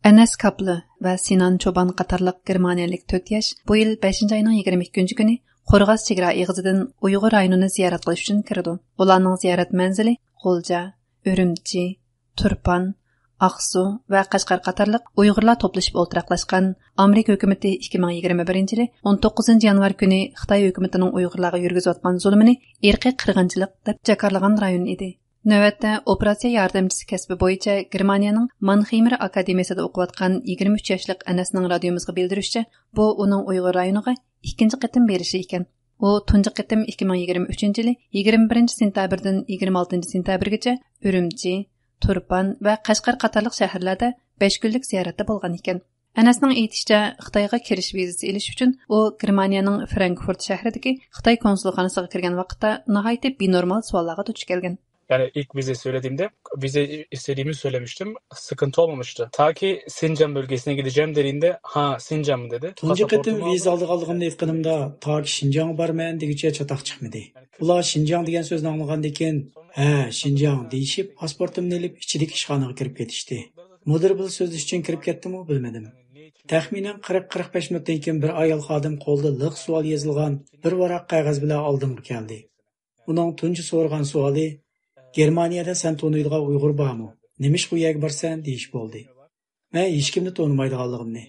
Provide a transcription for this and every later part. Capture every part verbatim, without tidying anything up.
ئەنەس كاپلى ۋە سىنان چوبان قاتارلىق گېرمانىيەلىك تۆت ياش بۇ يىل بەشىنچى ئاينىڭ يىگىرمە ئىككىنچى كۈنى قورغاس چېگرا ئېغىزىدىن ئۇيغۇر رايونىنى زىيارەت قىلىش ئۈچۈن كىرىدۇ. ئۇلارنىڭ زىيارەت مەنزىلى غۇلجا، ئۈرۈمچى، تۇرپان، ئاقسۇ ۋە قەشقەر قاتارلىق ئۇيغۇرلار توپلىشىپ ئولتۇراقلاشقان ئامېرىكا ھۆكۈمىتى ئىككى مىڭ يىگىرمە بىرىنچى يىلى ئون توققۇزىنچى يانۋار كۈنى خىتاي ھۆكۈمىتىنىڭ ئۇيغۇرلارغا يۈرگۈزۈۋاتقان زۇلۇمىنى ئىرقىي قىرغىنچىلىق دەپ جاكارلىغان رايون ئىدى. نۆۋەتتە ئوپېراتسىيە ياردەمچىسى كەسپى بويىچە گېرمانىيەنىڭ مانخېيمېر ئاكادېمىيەسىدە ئوقۇۋاتقان يىگىرمە ئۈچ ياشلىق ئەنەسنىڭ رادىيومىزغا بىلدۈرۈشىچە، بۇ ئۇنىڭ ئۇيغۇر رايونىغا ئىككىنچى قېتىم بېرىشى ئىكەن. ئۇ تۇنجى قېتىم ئىككى مىڭ يىگىرمە ئۈچىنچى يىلى يىگىرمە بىرىنچى سېنتەبىردىن يىگىرمە ئالتىنچى سېنتەبىرگىچە ئۈرۈمچى، تۇرپان ۋە قەشقەر قاتارلىق شەھەرلەردە بەش كۈنلۈك زىيارەتتە بولغان ئىكەن. ئەنەسنىڭ ئېيتىشىچە، خىتايغا كىرىش ۋىزىسى ئېلىش ئۈچۈن ئۇ گېرمانىيەنىڭ فرانكفورت شەھىرىدىكى خىتاي كونسۇلخانىسىغا كىرگەن ۋاقىتتا ناھايىتى بىنورمال سوئاللارغا دۇچ كەلگەن. Yani ilk vize söylediğimde vize istediğimi söylemiştim. Sıkıntı olmamıştı. Ta ki Sincan bölgesine gideceğim dediğinde ha Sincan mı dedi. تۇنجى قېتىم ۋىزا ئالىدىغانلىقىمنى ئېيتقىنىمدا تاكى شىنجاڭغا بارىمەن دېگۈچە چاتاق چىقمىدى. ئۇلار شىنجاڭ دېگەن سۆزنى ئاڭلىغاندىن كېيىن، ھە شىنجاڭ دېيىشىپ پاسپورتۇمنى ئېلىپ ئىچىدىكى ئىشخانىغا كىرىپ كېتىشتى. مۇدىر بىلەن سۆزلىشىش ئۈچۈن كىرىپ كەتتىمۇ بىلمىدىم. تەخمىنەن قىرىق قىرىق بەش مىنۇتتىن كېيىن بىر ئايال خادىم قولىدا لىق سوئال يېزىلغان بىر ۋاراق قەغەز بىلەن ئالدىمغا كەلدى. ئۇنىڭ تۇنجى سورىغان سوئالى، گېرمانىيەدە سەن تونۇيدىغان ئۇيغۇر بارمۇ؟ نېمىشقا ئۇ يەرگە بارىسەن؟ دېيىش بولدى. مەن ھېچكىمنى تونۇمايدىغانلىقىمنى،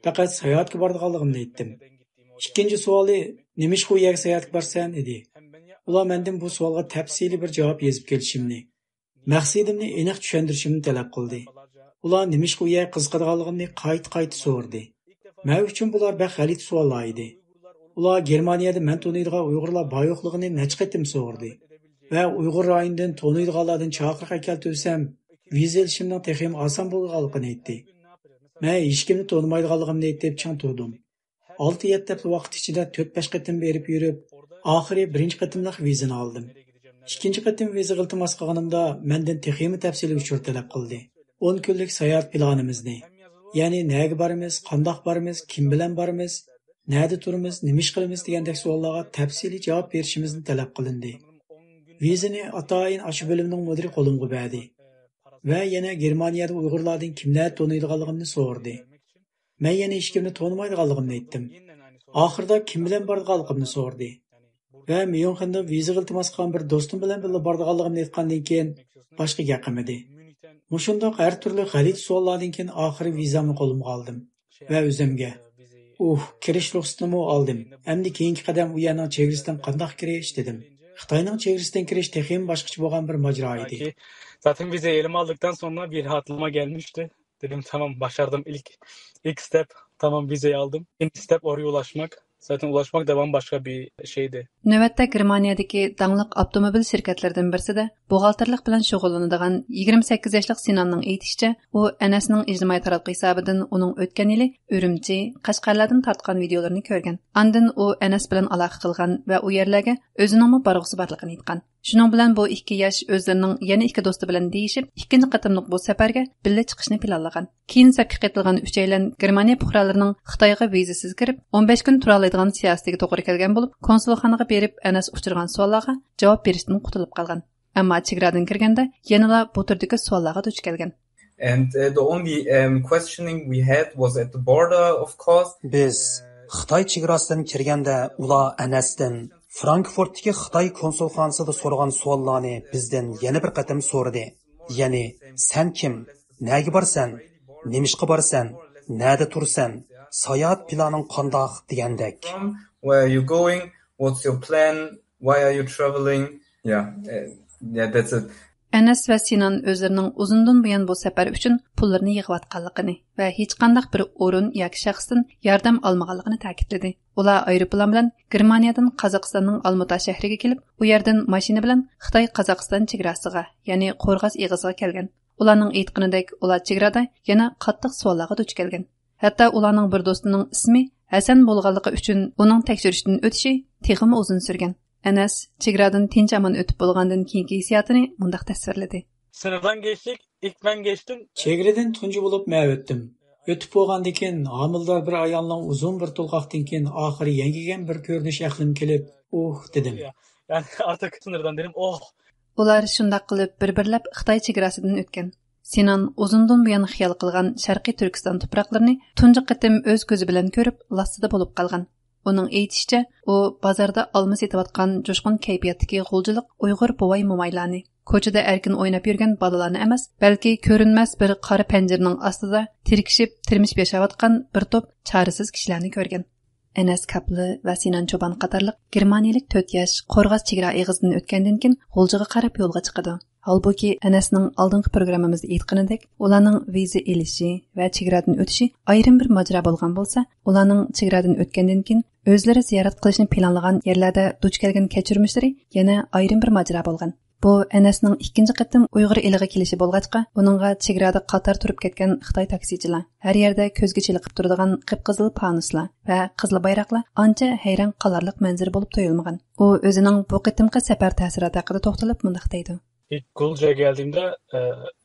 پەقەت ساياھەتكە بارىدىغانلىقىمنى ئېيتتىم. ئىككىنچى سوئالى، نېمىشقا ئۇ يەرگە ساياھەتكە بارىسەن؟ ئىدى. ئۇلار مەندىن بۇ سوئالغا تەپسىلىي بىر جاۋاب يېزىپ كېلىشىمنى، مەقسىتىمنى ئېنىق چۈشەندۈرۈشۈمنى تەلەپ قىلدى. ئۇلار نېمىشقا ئۇ يەرگە قىزىقىدىغانلىقىمنى قايتا-قايتا سورىدى. مەن ئۈچۈن بۇلار بەك غەلىتە سوئاللار ئىدى. ئۇلار گېرمانىيەدە مەن تونۇيدىغان ئۇيغۇرلار بار-يوقلۇقىنى نەچچە قېتىم سورىدى ۋە ئۇيغۇر رايونىدىن تونۇيدىغانلاردىن چاقىرىق ئەكەلتۈرسەم، ۋىزا ئېلىشىمنىڭ تېخىمۇ ئاسان بولىدىغانلىقىنى ئېيتتى. مەن ھېچكىمنى تونۇمايدىغانلىقىمنى ئېيتىپ چىڭ تۇردۇم. ئالتە-يەتتە ھەپتە ۋاقىت ئىچىدە تۆت-بەش قېتىم بېرىپ يۈرۈپ، ئاخىرى بىرىنچى قېتىملىق ۋىزىنى ئالدىم. ئىككىنچى قېتىم ۋىزىغا ئىلتىماس قىلغىنىمدا مەندىن تېخىمۇ تەپسىلىي ئۇچۇر تەلەپ قىلدى. ئون كۈنلۈك ساياھەت پىلانىمىزنى، يەنى نەگە بارىمىز، قانداق بارىمىز، كىم بىلەن بارىمىز، نەدە تۇرىمىز، نېمە ئىش قىلىمىز دېگەندەك سوئاللارغا تەپسىلىي جاۋاب بېرىشىمىزنى تەلەپ قىلىندى. ۋىزىنى ئاتايىن ئاشۇ بۆلۈمنىڭ مۇدىرى قولۇمغا بەردى ۋە يەنە گېرمانىيەدە ئۇيغۇرلاردىن كىملەر تونۇيدىغانلىقىمنى سورىدى. مەن يەنە ھېچكىمنى تونۇمايدىغانلىقىمنى ئېيتتىم. ئاخىرىدا كىم بىلەن بارىدىغانلىقىمنى سورىدى ۋە ميۇنخېندىن ۋىزىغا ئىلتىماس قىلغان بىر دوستۇم بىلەن بىللە بارىدىغانلىقىمنى ئېيتقاندىن كېيىن باشقا گەپ قىلمىدى. مۇشۇنداق ھەر تۈرلۈك غەلىتە سوئاللاردىن كېيىن ئاخىرى ۋىزامنى قولۇمغا ئالدىم ۋە ئۆزۈمگە، ئۇھ، كىرىش رۇخسىتىنىمۇ ئالدىم، ئەمدى كېيىنكى قەدەم ئۇ يەرنىڭ چېگرىسىدىن قانداق كىرىش دېدىم. خىتاينىڭ چېگرىسىدىن كىرىش تېخىمۇ باشقىچە بولغان بىر ماجرا ئىدى. Zaten vize elime aldıktan sonra bir rahatlama gelmişti. Dedim tamam başardım ilk ilk step. Tamam vizeyi aldım. İkinci step oraya ulaşmak. Zaten ulaşmak da bambaşka bir şeydi. نۆۋەتتە گېرمانىيەدىكى داڭلىق ئاپتوموبىل شىركەتلىرىدىن بىرسىدە بوغالتىرلىق بىلەن شۇغۇللىنىدىغان يىگىرمە سەككىز ياشلىق سىناننىڭ ئېيتىشىچە، ئۇ ئەنەسنىڭ ئىجتىمائىي تاراتقۇ ھېسابىدىن ئۇنىڭ ئۆتكەن يىلى ئۈرۈمچى، قەشقەرلەردىن تارتقان ۋىدىيولىرىنى كۆرگەن. ئاندىن ئۇ ئەنەس بىلەن ئالاقە قىلغان ۋە ئۇ يەرلەرگە ئۆزىنىڭمۇ بارغۇسى بارلىقىنى ئېيتقان. شۇنىڭ بىلەن بۇ ئىككى ياش ئۆزلىرىنىڭ يەنە ئىككى دوستى بىلەن دېيىشىپ، ئىككىنچى قېتىملىق بۇ سەپەرگە بىللە چىقىشنى پىلانلىغان. كېيىن سەپكە قېتىلغان ئۈچەيلەن گېرمانىيە پۇقرالىرىنىڭ خىتايغا ۋىزىسىز كىرىپ، ئون بەش كۈن تۇرالايدىغان سىياسىتىگە توغرا كەلگەن بولۇپ، كونسۇلخانىغا بېرىپ ئەنەس ئۇچرىغان سوئاللارغا جاۋاب بېرىشتىن قۇتۇلۇپ قالغان. ئەمما چېگرادىن كىرگەندە يەنىلا بۇ تۈردىكى سوئاللارغا دۇچ كەلگەن. And uh, the only um, questioning we had was at the border, of course. بىز خىتاي چېگراسىدىن كىرگەندە ئۇلار ئەنەستىن فرانكفورتتىكى خىتاي كونسۇلخانىسىدا سورىغان سوئاللارنى بىزدىن يەنە بىر قېتىم سورىدى. يەنى، سەن كىم؟ نەگە بارىسەن؟ نېمىشقا بارىسەن؟ نەدە تۇرىسەن؟ ساياھەت پىلانىڭ قانداق؟ دېگەندەك. Where are you going? What's your plan? Why are you traveling? Yeah, uh, yeah, that's it. ئەنەس ۋە سىنان ئۆزلىرىنىڭ ئۇزۇندىن بۇيان بۇ سەپەر ئۈچۈن پۇللىرىنى يىغىۋاتقانلىقىنى ۋە ھېچقانداق بىر ئورۇن ياكى شەخستىن ياردەم ئالمىغانلىقىنى تەكىتلىدى. ئۇلار ئايروپىلان بىلەن گېرمانىيەدىن قازاقىستاننىڭ ئالمۇتا شەھىرىگە كېلىپ، ئۇ يەردىن ماشىنا بىلەن خىتاي-قازاقىستان چېگراسىغا، يەنى قورغاس ئېغىزىغا كەلگەن. ئۇلارنىڭ ئېيتقىنىدەك، ئۇلار چېگرادا يەنە قاتتىق سوئاللارغا دۇچ كەلگەن. ھەتتا ئۇلارنىڭ بىر دوستىنىڭ ئىسمى ھەسەن بولغانلىقى ئۈچۈن ئۇنىڭ تەكشۈرۈشتىن ئۆتۈشى تېخىمۇ ئۇزۇن سۈرگەن. ئەنەس چېگرادىن تىنچ-ئامان ئۆتۈپ بولغاندىن كېيىنكى ھېسسىياتىنى مۇنداق تەسۋىرلىدى. Sınırdan geçtik. İlk ben geçtim. چېگرىدىن تۇنجى بولۇپ مەن ئۆتتۈم. ئۆتۈپ بولغاندىن كېيىن، ھامىلىدار بىر ئايالنىڭ ئۇزۇن بىر تولغاقتىن كېيىن ئاخىرى يەڭگىگەن بىر كۆرۈنۈش ئەقلىمگە كېلىپ، ئۇھ دېدىم. Yani artık sınırdan dedim. Oh. ئۇلار شۇنداق قىلىپ بىر-بىرلەپ خىتاي چېگراسىدىن ئۆتكەن. سىنان ئۇزۇندىن بۇيان خىيال قىلغان شەرقىي تۈركىستان تۇپراقلىرىنى تۇنجى قېتىم ئۆز كۆزى بىلەن كۆرۈپ، لاسسىدە بولۇپ قالغان. ئۇنىڭ ئېيتىشىچە، ئۇ بازاردا ئالما سېتىۋاتقان جۇشقۇن كەيپىياتتىكى غۇلجىلىق ئۇيغۇر بوۋاي-مومايلارنى، كوچىدا ئەركىن ئويناپ يۈرگەن بالىلارنى ئەمەس، بەلكى كۆرۈنمەس بىر قارا پەنجىرىنىڭ ئاستىدا تىركىشىپ، تىرمىشىپ ياشاۋاتقان بىر توپ چارىسىز كىشىلەرنى كۆرگەن. ئەنەس كاپلى ۋە سىنان چوبان قاتارلىق گېرمانىيەلىك تۆت ياش قورغاس چېگرا ئېغىزىدىن ئۆتكەندىن كېيىن غۇلجىغا قاراپ يولغا چىقىدۇ. ھالبۇكى، ئەنەسنىڭ ئالدىنقى پروگراممىمىزدا ئېيتقىنىدەك، ئۇلارنىڭ ۋىزا ئېلىشى ۋە چېگرادىن ئۆتۈشى ئايرىم بىر ماجىرا بولغان بولسا، ئۇلارنىڭ چېگرادىن ئۆتكەندىن كېيىن ئۆزلىرى زىيارەت قىلىشنى پىلانلىغان يەرلەردە دۇچ كەلگەن كەچۈرمىشلىرى يەنە ئايرىم بىر ماجىرا بولغان. بۇ ئەنەسنىڭ ئىككىنچى قېتىم ئۇيغۇر ئېلىغا كېلىشى بولغاچقا، ئۇنىڭغا چېگرادا قاتار تۇرۇپ كەتكەن خىتاي تاكسىچىلار، ھەر يەردە كۆزگە چېلىقىپ تۇرىدىغان قىپقىزىل پانۇسلار ۋە قىزىل بايراقلار ئانچە ھەيران قالارلىق مەنزىرە بولۇپ تۇيۇلمىغان. ئۇ ئۆزىنىڭ بۇ قېتىمقى سەپەر تەسىراتى ھەققىدە توختىلىپ مۇنداق دەيدۇ. İlk Gulca'ya geldiğimde, e,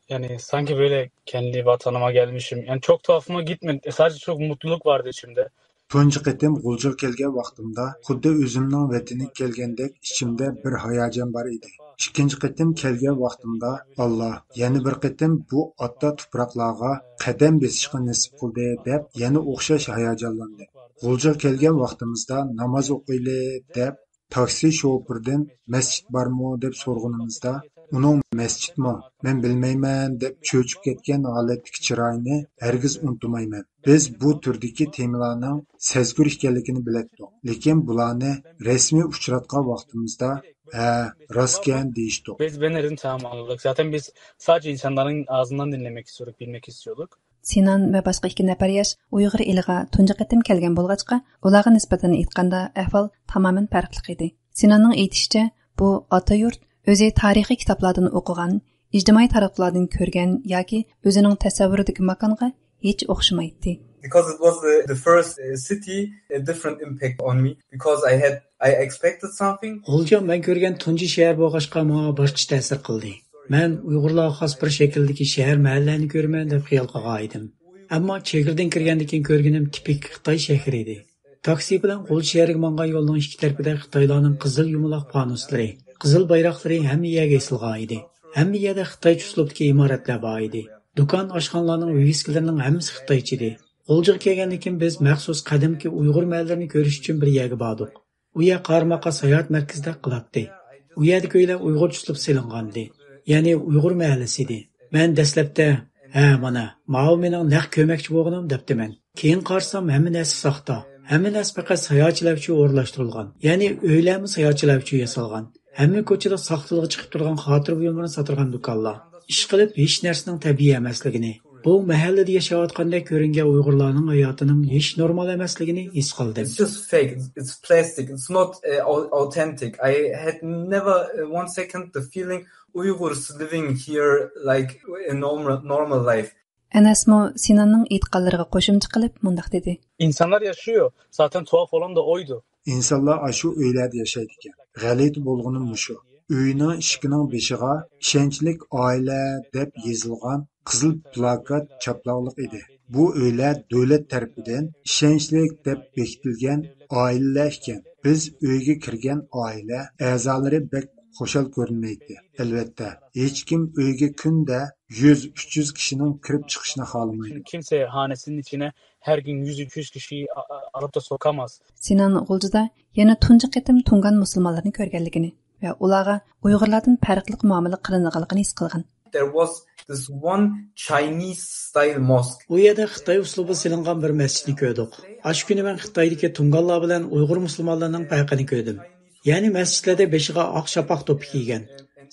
yani sanki böyle kendi vatanıma gelmişim. Yani çok tuhafıma gitmedi. Sadece çok mutluluk vardı içimde. تۇنجى قېتىم غۇلجىغا كەلگەن ۋاقتىمدا خۇددى ئۆزۈمنىڭ ۋەتىنىگە كەلگەندەك ئىچىمدە بىر ھاياجان بار ئىدى. ئىككىنچى قېتىم كەلگەن ۋاقتىمدا، ئاللا، يەنە بىر قېتىم بۇ ئاتا تۇپراقلارغا قەدەم بېسىشقا نېسىپ قىلدى، دەپ يەنە ئوخشاش ھاياجانلاندىم. غۇلجىغا كەلگەن ۋاقتىمىزدا ناماز ئوقۇيلى، دەپ تاكسى شوپۇرىدىن مەسچىت بارمۇ دەپ سورىغىنىمىزدا، ئۇنىڭ مەسچىتمۇ، مەن بىلمەيمەن دەپ چۆچۈپ كەتكەن ھالەتتىكى چىرايىنى ھەرگىز ئۇنتۇمايمەن. بىز بۇ تۈردىكى تېمىلارنىڭ سەزگۈر ئىكەنلىكىنى بىلەتتۇق، لېكىن بۇلارنى رەسمىي ئۇچراتقان ۋاقتىمىزدا، ھە، راستكەن دېيىشتۇق. Biz beni tam anladık. Zaten biz sadece insanların ağzından dinlemek istiyorduk, bilmek istiyorduk. سىنان ۋە باشقا ئىككى نەپەر ياش ئۇيغۇر ئېلىغا تۇنجى قېتىم كەلگەن بولغاچقا، ئۇلارغا نىسبەتەن ئېيتقاندا ئەھۋال تامامەن پەرقلىق ئىدى. سىناننىڭ ئېيتىشىچە، بۇ ئاتا يۇرت ئۆزى تارىخىي كىتابلاردىن ئوقۇغان، ئىجتىمائىي تاراتقۇلاردىن كۆرگەن ياكى ئۆزىنىڭ تەسەۋۋۇرىدىكى ماكانغا ھېچ ئوخشىمايتتى. Because it was the, the first, uh, city, a different impact on me. Because I had, I expected something. غۇلجا مەن كۆرگەن تۇنجى شەھەر بولغاچقا، ماڭا باشقىچە تەسىر قىلدى. مەن ئۇيغۇرلارغا خاس بىر شەكىلدىكى شەھەر، مەھەللىلەرنى كۆرىمەن دەپ خىيال قىلغان ئىدىم. ئەمما چېگرىدىن كىرگەندىن كېيىن كۆرگىنىم تىپىك خىتاي شەھىرى ئىدى. تاكسى بىلەن غۇلجا شەھىرىگە ماڭغان يولنىڭ ئىككى تەرىپىدە خىتايلارنىڭ قىزىل يۇمىلاق پانۇسلىرى، قىزىل بايراقلىرى ھەممە يەرگە ئېسىلغان ئىدى. ھەممە يەردە خىتايچە ئۇسلۇبتىكى ئىمارەتلەر بار ئىدى. دۇكان، ئاشخانىلارنىڭ ۋىۋىسكىلىرىنىڭ ھەممىسى خىتايچە ئىدى. غۇلجىغا كەلگەندىن كېيىن بىز مەخسۇس قەدىمكى ئۇيغۇر مەھەللىلىرىنى كۆرۈش ئۈچۈن بىر يەرگە باردۇق. ئۇ يەر قارىماققا ساياھەت مەركىزىدەك قىلاتتى. ئۇ يەردىكى ئۆيلەر ئۇيغۇرچە ئۇسلۇب سېلىنغانىدى. يەنى ئۇيغۇر مەھەللىسى ئىدى. مەن دەسلەپتە، ھە، مانا، ماۋۇ مېنىڭ نەق كۆرمەكچى بولغىنىم دەپتىمەن. كېيىن قارىسام، ھەممە نەرسە ساختا. ھەممە نەرسە پەقەت ساياھەتچىلەر ئۈچۈن ئورۇنلاشتۇرۇلغان. يەنى ئۆيلەرمۇ ساياھەتچىلەر ئۈچۈن ياسالغان. ھەممە كوچىدا ساختىلىغا چىقىپ تۇرىدىغان خاتىرە بۇيۇملىرىنى ساتىدىغان دۇكانلار. ئىشقىلىپ، ھېچ نەرسىنىڭ تەبىئىي ئەمەسلىكىنى، بۇ مەھەللىدە ياشاۋاتقاندەك كۆرۈنگەن ئۇيغۇرلارنىڭ ھاياتىنىڭ ھېچ نورمال ئەمەسلىكىنى ھېس قىلدىم. It's just fake. It's, it's plastic. It's not, uh, au-, authentic. I had never, uh, one second the feeling Uyghurs living here like a normal, normal life. ئەنەسمۇ سىناننىڭ ئېيتقانلىرىغا قوشۇمچە قىلىپ مۇنداق دېدى. İnsanlar yaşıyor. Zaten tuhaf olan da oydu. ئىنسانلار ئاشۇ ئۆيلەردە ياشايدىكەن. غەلىتە بولغىنى مۇشۇ. ئۆينىڭ ئىشىكىنىڭ بېشىغا «ئىشەنچلىك ئائىلە» دەپ يېزىلغان قىزىل پىلاكات چاپلاقلىق ئىدى. بۇ ئۆيلەر دۆلەت تەرىپىدىن ئىشەنچلىك دەپ بېكىتىلگەن ئائىلىلەر ئىكەن. بىز ئۆيگە كىرگەن ئائىلە ئەزالىرى بەك خۇشال كۆرۈنمەيتتى. ئەلۋەتتە، ھېچكىم ئۆيگە كۈندە يۈز، ئۈچ يۈز كىشىنىڭ كىرىپ چىقىشىنى خالىمايدۇ. Kimse hanesinin içine her gün yüz iki yüz kişiyi a-, a-, alıp da sokamaz. سىنان غۇلجىدا يەنە تۇنجى قېتىم تۇڭگان مۇسۇلمانلىرىنى كۆرگەنلىكىنى ۋە ئۇلارغا ئۇيغۇرلاردىن پەرقلىق مۇئامىلە قىلىنىدىغانلىقىنى ھېس قىلغان. There was this one Chinese style mosque. ئۇ يەردە خىتاي ئۇسلۇبىدا سېلىنغان بىر مەسچىتنى كۆردۇق. ئاشۇ كۈنى مەن خىتايدىكى تۇڭگانلار بىلەن ئۇيغۇر مۇسۇلمانلىرىنىڭ پەرقىنى كۆردۈم. يەنى مەسچىتلەردە بېشىغا ئاق شاپاق دوپپا كىيگەن،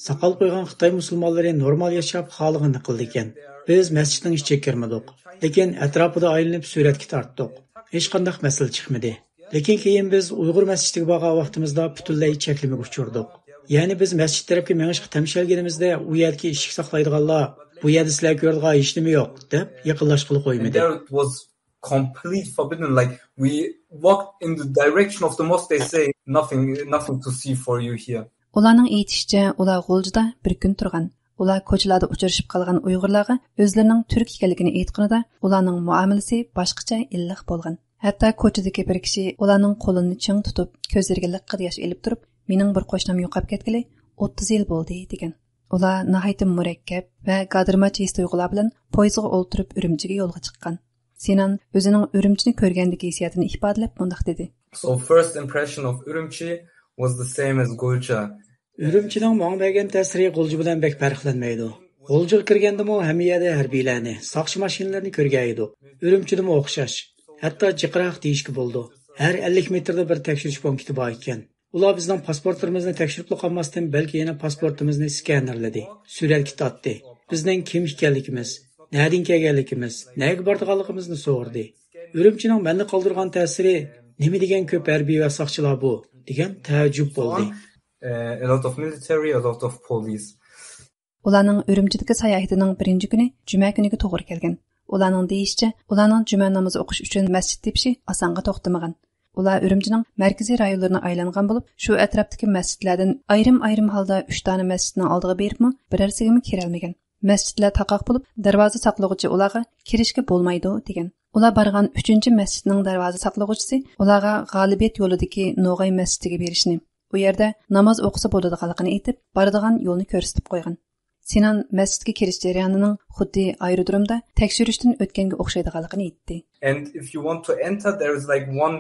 ساقال قويغان خىتاي مۇسۇلمانلىرى نورمال ياشاپ، خالىغىنىنى قىلىدىكەن. بىز مەسچىتنىڭ ئىچىگە كىرمىدۇق، لېكىن ئەتراپىدا ئايلىنىپ سۈرەتكە تارتتۇق. ھېچقانداق مەسىلە چىقمىدى. لېكىن كېيىن بىز ئۇيغۇر مەسچىتىگە بارغان ۋاقتىمىزدا پۈتۈنلەي چەكلىمىگە ئۇچرىدۇق. يەنى بىز مەسچىت تەرەپكە مېڭىشقا تەمشەلگىنىمىزدە، ئۇ يەردىكى ئىشىك ساقلايدىغانلار، «بۇ يەردە سىلەر كۆرىدىغان ھېچنېمە يوق» دەپ، ياقىنلاشقىلى قويمىدى. There it was complete forbidden. Like, we walked in the direction of the mosque, they say, "Nothing, nothing to see for you here." ئۇلارنىڭ ئېيتىشىچە، ئۇلار غۇلجىدا بىر كۈن تۇرغان. ئۇلار كوچىلاردا ئۇچرىشىپ قالغان ئۇيغۇرلارغا ئۆزلىرىنىڭ تۈرك ئىكەنلىكىنى ئېيتقىنىدا، ئۇلارنىڭ مۇئامىلىسى باشقىچە، ئىللىق بولغان. ھەتتا كوچىدىكى بىر كىشى ئۇلارنىڭ قولىنى چىڭ تۇتۇپ، كۆزلىرىگە لىققىدە ياش ئېلىپ تۇرۇپ، «مېنىڭ بىر قوشنام يوقاپ كەتكىلى ئوتتۇز يىل بولدى» دېگەن. ئۇلار ناھايىتى مۇرەككەپ ۋە گادىرماچ ھېس-تۇيغۇلار بىلەن پويىزغا ئولتۇرۇپ ئۈرۈمچىگە يولغا چىققان. سىنان ئۆزىنىڭ ئۈرۈمچىنى كۆرگەندىكى ھېسسىياتىنى ئىپادىلەپ مۇنداق دېدى. So first impression of Urumqi was the same as Gulcha. ئۈرۈمچىنىڭ ماڭا بەرگەن تەسىرى غۇلجا بىلەن بەك پەرقلەنمەيدۇ. غۇلجىغا كىرگەندىمۇ ھەممە يەردە ھەربىيلەرنى، ساقچى ماشىنىلىرىنى كۆرگەن ئىدۇق. ئۈرۈمچىدىمۇ ئوخشاش. ھەتتا جىقراق دېيىشكە بولىدۇ. ھەر ئەللىك مېتىردا بىر تەكشۈرۈش پونكىتى بار ئىكەن. ئۇلار بىزنىڭ پاسپورتلىرىمىزنى تەكشۈرۈپلا قالماستىن، بەلكى يەنە پاسپورتىمىزنى سكەنېرلىدى، سۈرەتكە تارتتى. بىزنىڭ كىم ئىكەنلىكىمىز، نەدىن كەلگەنلىكىمىز، نەگە بارىدىغانلىقىمىزنى سورىدى. ئۈرۈمچىنىڭ مەندە قالدۇرغان تەسىرى نېمە دېگەن كۆپ ھەربىي ۋە ساقچىلار بۇ، دېگەن تەئەججۈپ بولدى. Uh, a lot of military, a lot of police. ئۇلارنىڭ ئۈرۈمچىدىكى ساياھىتىنىڭ بىرىنچى كۈنى جۈمە كۈنىگە توغرا كەلگەن. ئۇلارنىڭ دېيىشىچە، ئۇلارنىڭ جۈمە نامىزى ئوقۇش ئۈچۈن مەسچىت تېپىشى ئاسانغا توختىمىغان. ئۇلار ئۈرۈمچىنىڭ مەركىزىي رايونلىرىنى ئايلانغان بولۇپ، شۇ ئەتراپتىكى مەسچىتلەردىن ئايرىم-ئايرىم ھالدا ئۈچ دانە مەسچىتنىڭ ئالدىغا بېرىپمۇ، بىرەرسىگىمۇ كىرەلمىگەن. مەسچىتلەر تاقاق بولۇپ، دەرۋازا ساقلىغۇچى ئۇلارغا كىرىشكە بولمايدۇ، دېگەن. ئۇلار بارغان ئۈچىنچى مەسچىتنىڭ دەرۋازا ساقلىغۇچىسى ئۇلارغا غالىبىيەت يولىدىكى نوغاي مەسچىتىگە بېرىشنى، ئۇ يەردە ناماز ئوقۇسا بولىدىغانلىقىنى ئېيتىپ، بارىدىغان يولنى كۆرسىتىپ قويغان. سىنان مەسچىتكە كىرىش جەريانىنىڭ خۇددى ئايرودرومدا تەكشۈرۈشتىن ئۆتكەنگە ئوخشايدىغانلىقىنى ئېيتتى. And if you want to enter, there is like one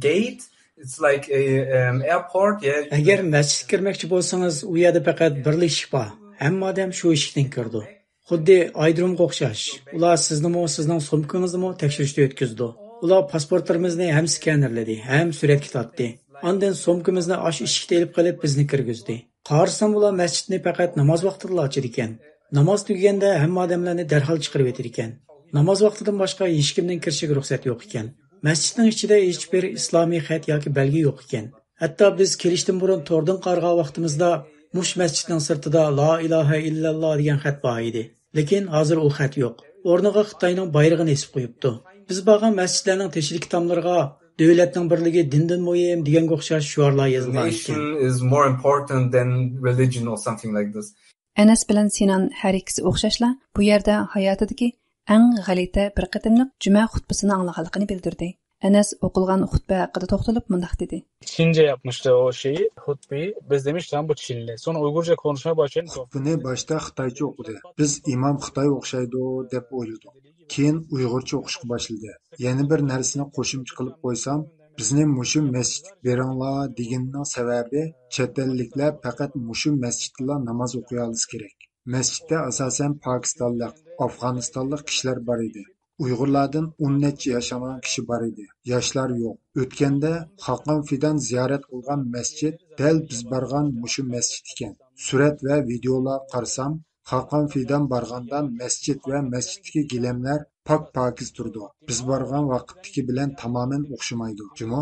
gate. It's like a um, airport. Yeah. ئەگەر مەسچىتكە كىرمەكچى بولسىڭىز، ئۇ يەردە پەقەت بىرلا ئىشىك بار. ھەممە ئادەم شۇ ئىشىكتىن كىرىدۇ. خۇددى ئايرودرومغا ئوخشاش. ئۇلار سىزنىمۇ، سىزنىڭ سومكىڭىزنىمۇ تەكشۈرۈشتىن ئۆتكۈزىدۇ. ئۇلار پاسپورتلىرىمىزنى ھەم سكەنېرلىدى، ھەم سۈرەتكە تارتتى. ئاندىن سومكىمىزنى ئاشۇ ئىشىكتە ئېلىپ قېلىپ، بىزنى كىرگۈزدى. قارىسام، ئۇلار مەسچىتنى پەقەت ناماز ۋاقتىدىلا ئاچىدىكەن. ناماز تۈگىگەندە ھەممە ئادەملەرنى دەرھال چىقىرىۋېتىدىكەن. ناماز ۋاقتىدىن باشقا ھېچكىمنىڭ كىرىشىگە رۇخسەت يوق ئىكەن. مەسچىتنىڭ ئىچىدە ھېچبىر ئىسلامىي خەت ياكى بەلگە يوق ئىكەن. ھەتتا بىز كېلىشتىن بۇرۇن توردىن قارىغان ۋاقتىمىزدا، مۇشۇ مەسچىتنىڭ سىرتىدا لا ئىلاھە ئىللەللا دېگەن خەت بار ئىدى. لېكىن ھازىر ئۇ خەت يوق. ئورنىغا خىتاينىڭ بايرىقىنى ئېسىپ قويۇپتۇ. بىز بارغان مەسچىتلەرنىڭ تېشىدىكى تاملىرىغا دۆلەتنىڭ بىرلىكى دىندىن مۇھىم دېگەنگە ئوخشاش شوئارلار يېزىلغان ئىكەن. Nation is more important than religion or something like this. ئەنەس بىلەن سىنان ھەر ئىككىسى ئوخشاشلا بۇ يەردە ھاياتىدىكى ئەڭ غەلىتە بىر قېتىملىق جۈمە خۇتبىسىنى ئاڭلىغانلىقىنى بىلدۈردى. ئەنەس ئوقۇلغان خۇتبە ھەققىدە توختىلىپ مۇنداق دېدى. Çince yapmıştı o şeyi, hutbeyi. Biz demiş, tamam, bu Çinli. Sonra Uygurca konuşmaya başlayınca خۇتبىنى باشتا خىتايچە ئوقۇدى. بىز ئىمام خىتاي ئوخشايدۇ دەپ ئويلىدۇق. كېيىن ئۇيغۇرچە ئوقۇشقا باشلىدى. يەنە بىر نەرسىنى قوشۇمچە قىلىپ قويسام، بىزنى مۇشۇ مەسچىتكە بېرىڭلار دېگىنىنىڭ سەۋەبى، چەت ئەللىكلەر پەقەت مۇشۇ مەسچىتتىلا ناماز ئوقۇيالىسا كېرەك. مەسچىتتە ئاساسەن پاكىستانلىق، ئافغانىستانلىق كىشىلەر بار ئىدى. ئۇيغۇرلاردىن ئون نەچچە ياشانغان كىشى بار ئىدى. ياشلار يوق. ئۆتكەندە خاقان فىدان زىيارەت قىلغان مەسچىت دەل بىز بارغان مۇشۇ مەسچىت ئىكەن. سۈرەت ۋە ۋىدىيولارغا قارىسام، خاقان فىدان بارغاندا مەسچىت ۋە مەسچىتتىكى گىلەملەر پاك-پاكىز تۇرىدۇ. بىز بارغان ۋاقىتتىكى بىلەن تامامەن ئوخشىمايدۇ جۇمۇ.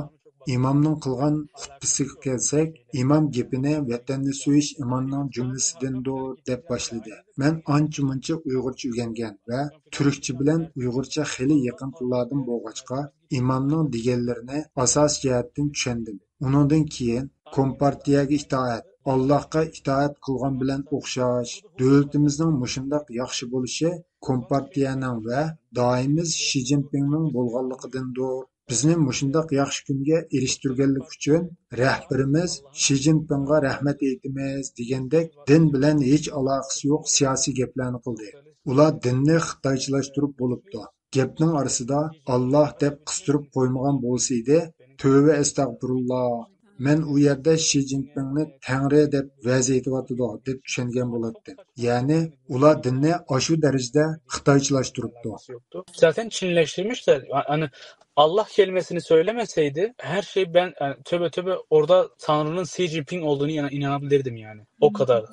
ئىمامنىڭ قىلغان خۇتبىسىگە كەلسەك، ئىمام گېپىنى ۋەتەننى سۆيۈش ئىماننىڭ جۈملىسىدىندۇر دەپ باشلىدى. مەن ئانچە-مۇنچە ئۇيغۇرچە ئۆگەنگەن ۋە تۈركچە بىلەن ئۇيغۇرچە خېلى يېقىن تىللاردىن بولغاچقا، ئىمامنىڭ دېگەنلىرىنى ئاساسىي جەھەتتىن چۈشەندىم. ئۇنىڭدىن كېيىن، كومپارتىيەگە ئىتائەت، ئاللاھقا ئىتائەت قىلغان بىلەن ئوخشاش، دۆلىتىمىزنىڭ مۇشۇنداق ياخشى بولۇشى كومپارتىيەنىڭ ۋە دائىمىز شى جىنپىڭنىڭ بولغانلىقىدىندۇر. بىزنى مۇشۇنداق ياخشى كۈنگە ئېرىشتۈرگەنلىكى ئۈچۈن رەھبىرىمىز شى جىنپىڭغا رەھمەت ئېيتىمىز دېگەندەك دىن بىلەن ھېچ ئالاقىسى يوق سىياسىي گەپلەرنى قىلدى. ئۇلار دىننى خىتايچىلاشتۇرۇپ بولۇپتۇ. گەپنىڭ ئارىسىدا ئاللاھ دەپ قىستۇرۇپ قويمىغان بولسا ئىدى، تۆۋە ئەستەغپۇرۇللاھ، مەن ئۇ يەردە شى جىنپىڭنى تەڭرى دەپ ۋەز ئېيتىۋاتىدۇ دەپ چۈشەنگەن بولاتتىم. يەنى ئۇلار دىننى ئاشۇ دەرىجىدە خىتايچىلاشتۇرۇپتۇ. Zaten Çinleştirmişler. Yani Allah kelimesini söylemeseydi her şey ben yani tövbe tövbe orada Tanrı'nın Xi Jinping olduğunu inan- inanabilirdim yani. O kadar.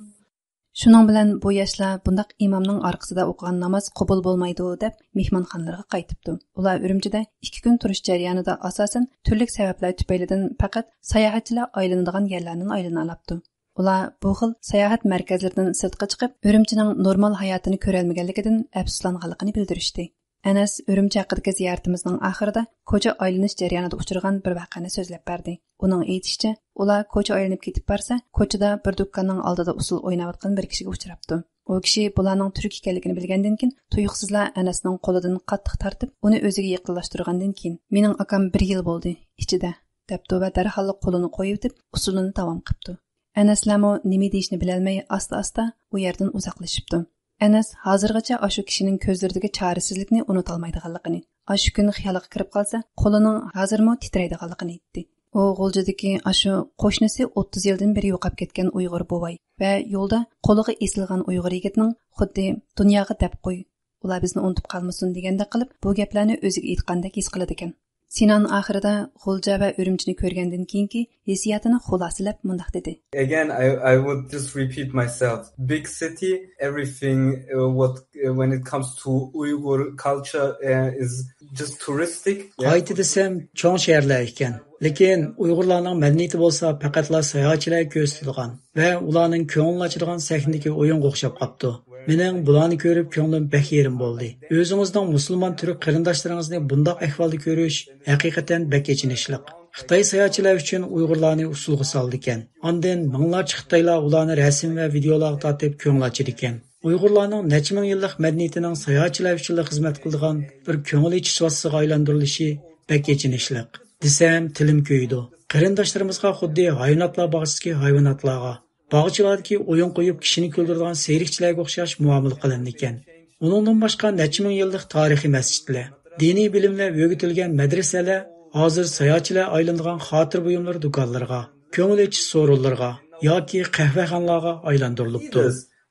شۇنىڭ بىلەن بۇ ياشلار بۇنداق ئىمامنىڭ ئارقىسىدا ئوقۇغان ناماز قوبۇل بولمايدۇ دەپ مېھمانخانىلىرىغا قايتىپتۇ. ئۇلار ئۈرۈمچىدە ئىككى كۈن تۇرۇش جەريانىدا ئاساسەن تۈرلۈك سەۋەبلەر تۈپەيلىدىن پەقەت ساياھەتچىلەر ئايلىنىدىغان يەرلەردىن ئايلىنالاپتۇ. ئۇلار بۇ خىل ساياھەت مەركەزلىرىدىن سىرتقا چىقىپ، ئۈرۈمچىنىڭ نورمال ھاياتىنى كۆرەلمىگەنلىكىدىن ئەپسۇسلانغانلىقىنى بىلدۈرۈشتى. ئەنەس ئۈرۈمچى ھەققىدىكى زىيارىتىمىزنىڭ ئاخىرىدا كوچا ئايلىنىش جەريانىدا ئۇچرىغان بىر ۋەقەنى سۆزلەپ بەردى. ئۇنىڭ ئېيتىشىچە، ئۇلار كوچا ئايلىنىپ كېتىپ بارسا، كوچىدا بىر دۇكاننىڭ ئالدىدا ئۇسسۇل ئويناۋاتقان بىر كىشىگە ئۇچراپتۇ. ئۇ كىشى بۇلارنىڭ تۈرك ئىكەنلىكىنى بىلگەندىن كېيىن، تۇيۇقسىزلا ئەنەسنىڭ قولىدىن قاتتىق تارتىپ، ئۇنى ئۆزىگە يېقىنلاشتۇرغاندىن كېيىن، مېنىڭ ئاكام بىر يىل بولدى ئىچىدە، دەپتۇ ۋە دەرھاللا قولىنى قويۇۋېتىپ، ئۇسسۇلىنى داۋام قىپتۇ. ئەنەسلەرمۇ نېمە دېيىشنى بىلەلمەي، ئاستا-ئاستا ئۇ يەردىن ئۇزاقلىشىپتۇ. ئەنەس ھازىرغىچە ئاشۇ كىشىنىڭ كۆزلىرىدىكى چارىسىزلىكنى ئۇنتالمايدىغانلىقىنى، ئاشۇ كۈن خىيالىغا كىرىپ قالسا، قولىنىڭ ھازىرمۇ تىترەيدىغانلىقىنى ئېيتتى. ئۇ غۇلجىدىكى ئاشۇ قوشنىسى ئوتتۇز يىلدىن بېرى يوقاپ كەتكەن ئۇيغۇر بوۋاي ۋە يولدا قولىغا ئېسىلغان ئۇيغۇر يىگىتنىڭ خۇددى «دۇنياغا دەپ قوي، ئۇلار بىزنى ئۇنتۇپ قالمىسۇن» دېگەندەك قىلىپ، بۇ گەپلەرنى ئۆزىگە ئېيتقاندەك ھېس قىلىدىكەن. سىنان ئاخىرىدا غۇلجا ۋە ئۈرۈمچىنى كۆرگەندىن كېيىنكى ھېسسىياتىنى خۇلاسىلەپ مۇنداق دېدى. Again, I, I would just repeat myself. Big city, everything, uh, what, uh, when it comes to Uyghur culture, uh, is just touristic. Yeah. قايتا دېسەم، چوڭ شەھەرلەر ئىكەن. لېكىن ئۇيغۇرلارنىڭ مەدەنىيىتى بولسا پەقەتلا ساياھەتچىلەرگە كۆرسىتىدىغان ۋە ئۇلارنىڭ كۆڭلىنى ئاچىدىغان سەھنىدىكى ئويۇنغا ئوخشاپ قاپتۇ. مېنىڭ بۇلارنى كۆرۈپ كۆڭلۈم بەك يېرىم بولدى. ئۆزىڭىزنىڭ مۇسۇلمان تۈرك قېرىنداشلىرىڭىزنى بۇنداق ئەھۋالدا كۆرۈش ھەقىقەتەن بەك ئېچىنىشلىق. خىتاي ساياھەتچىلەر ئۈچۈن ئۇيغۇرلارنى ئۇسسۇلغا سالىدىكەن. ئاندىن مىڭلارچە خىتايلار ئۇلارنى رەسىم ۋە ۋىدىيولارغا تارتىپ كۆڭۈل ئاچىدىكەن. ئۇيغۇرلارنىڭ نەچچە مىڭ يىللىق مەدەنىيىتىنىڭ ساياھەتچىلەر ئۈچۈنلا خىزمەت قىلىدىغان بىر كۆڭۈل ئېچىش ۋاسىتىسىغا ئايلاندۇرۇلۇشى بەك ئېچىنىشلىق. دېسەم، تىلىم كۆيىدۇ. قېرىنداشلىرىمىزغا خۇددى ھايۋاناتلار باغچىسىدىكى ھايۋاناتلارغا، باغچىلاردىكى ئويۇن قويۇپ كىشىنى كۈلدۈرىدىغان سېرىقچىلەرگە ئوخشاش مۇئامىلە قىلىنىدىكەن. ئۇنىڭدىن باشقا نەچچە مىڭ يىللىق تارىخىي مەسچىتلەر، دىنىي بىلىملەر ئۆگىتىلگەن مەدرىسەلەر ھازىر ساياھەتچىلەر ئايلىنىدىغان خاتىرە بۇيۇملىرى دۇكانلىرىغا، كۆڭۈل ئېچىش سورۇنلىرىغا ياكى قەھۋەخانىلارغا ئايلاندۇرۇلۇپتۇ.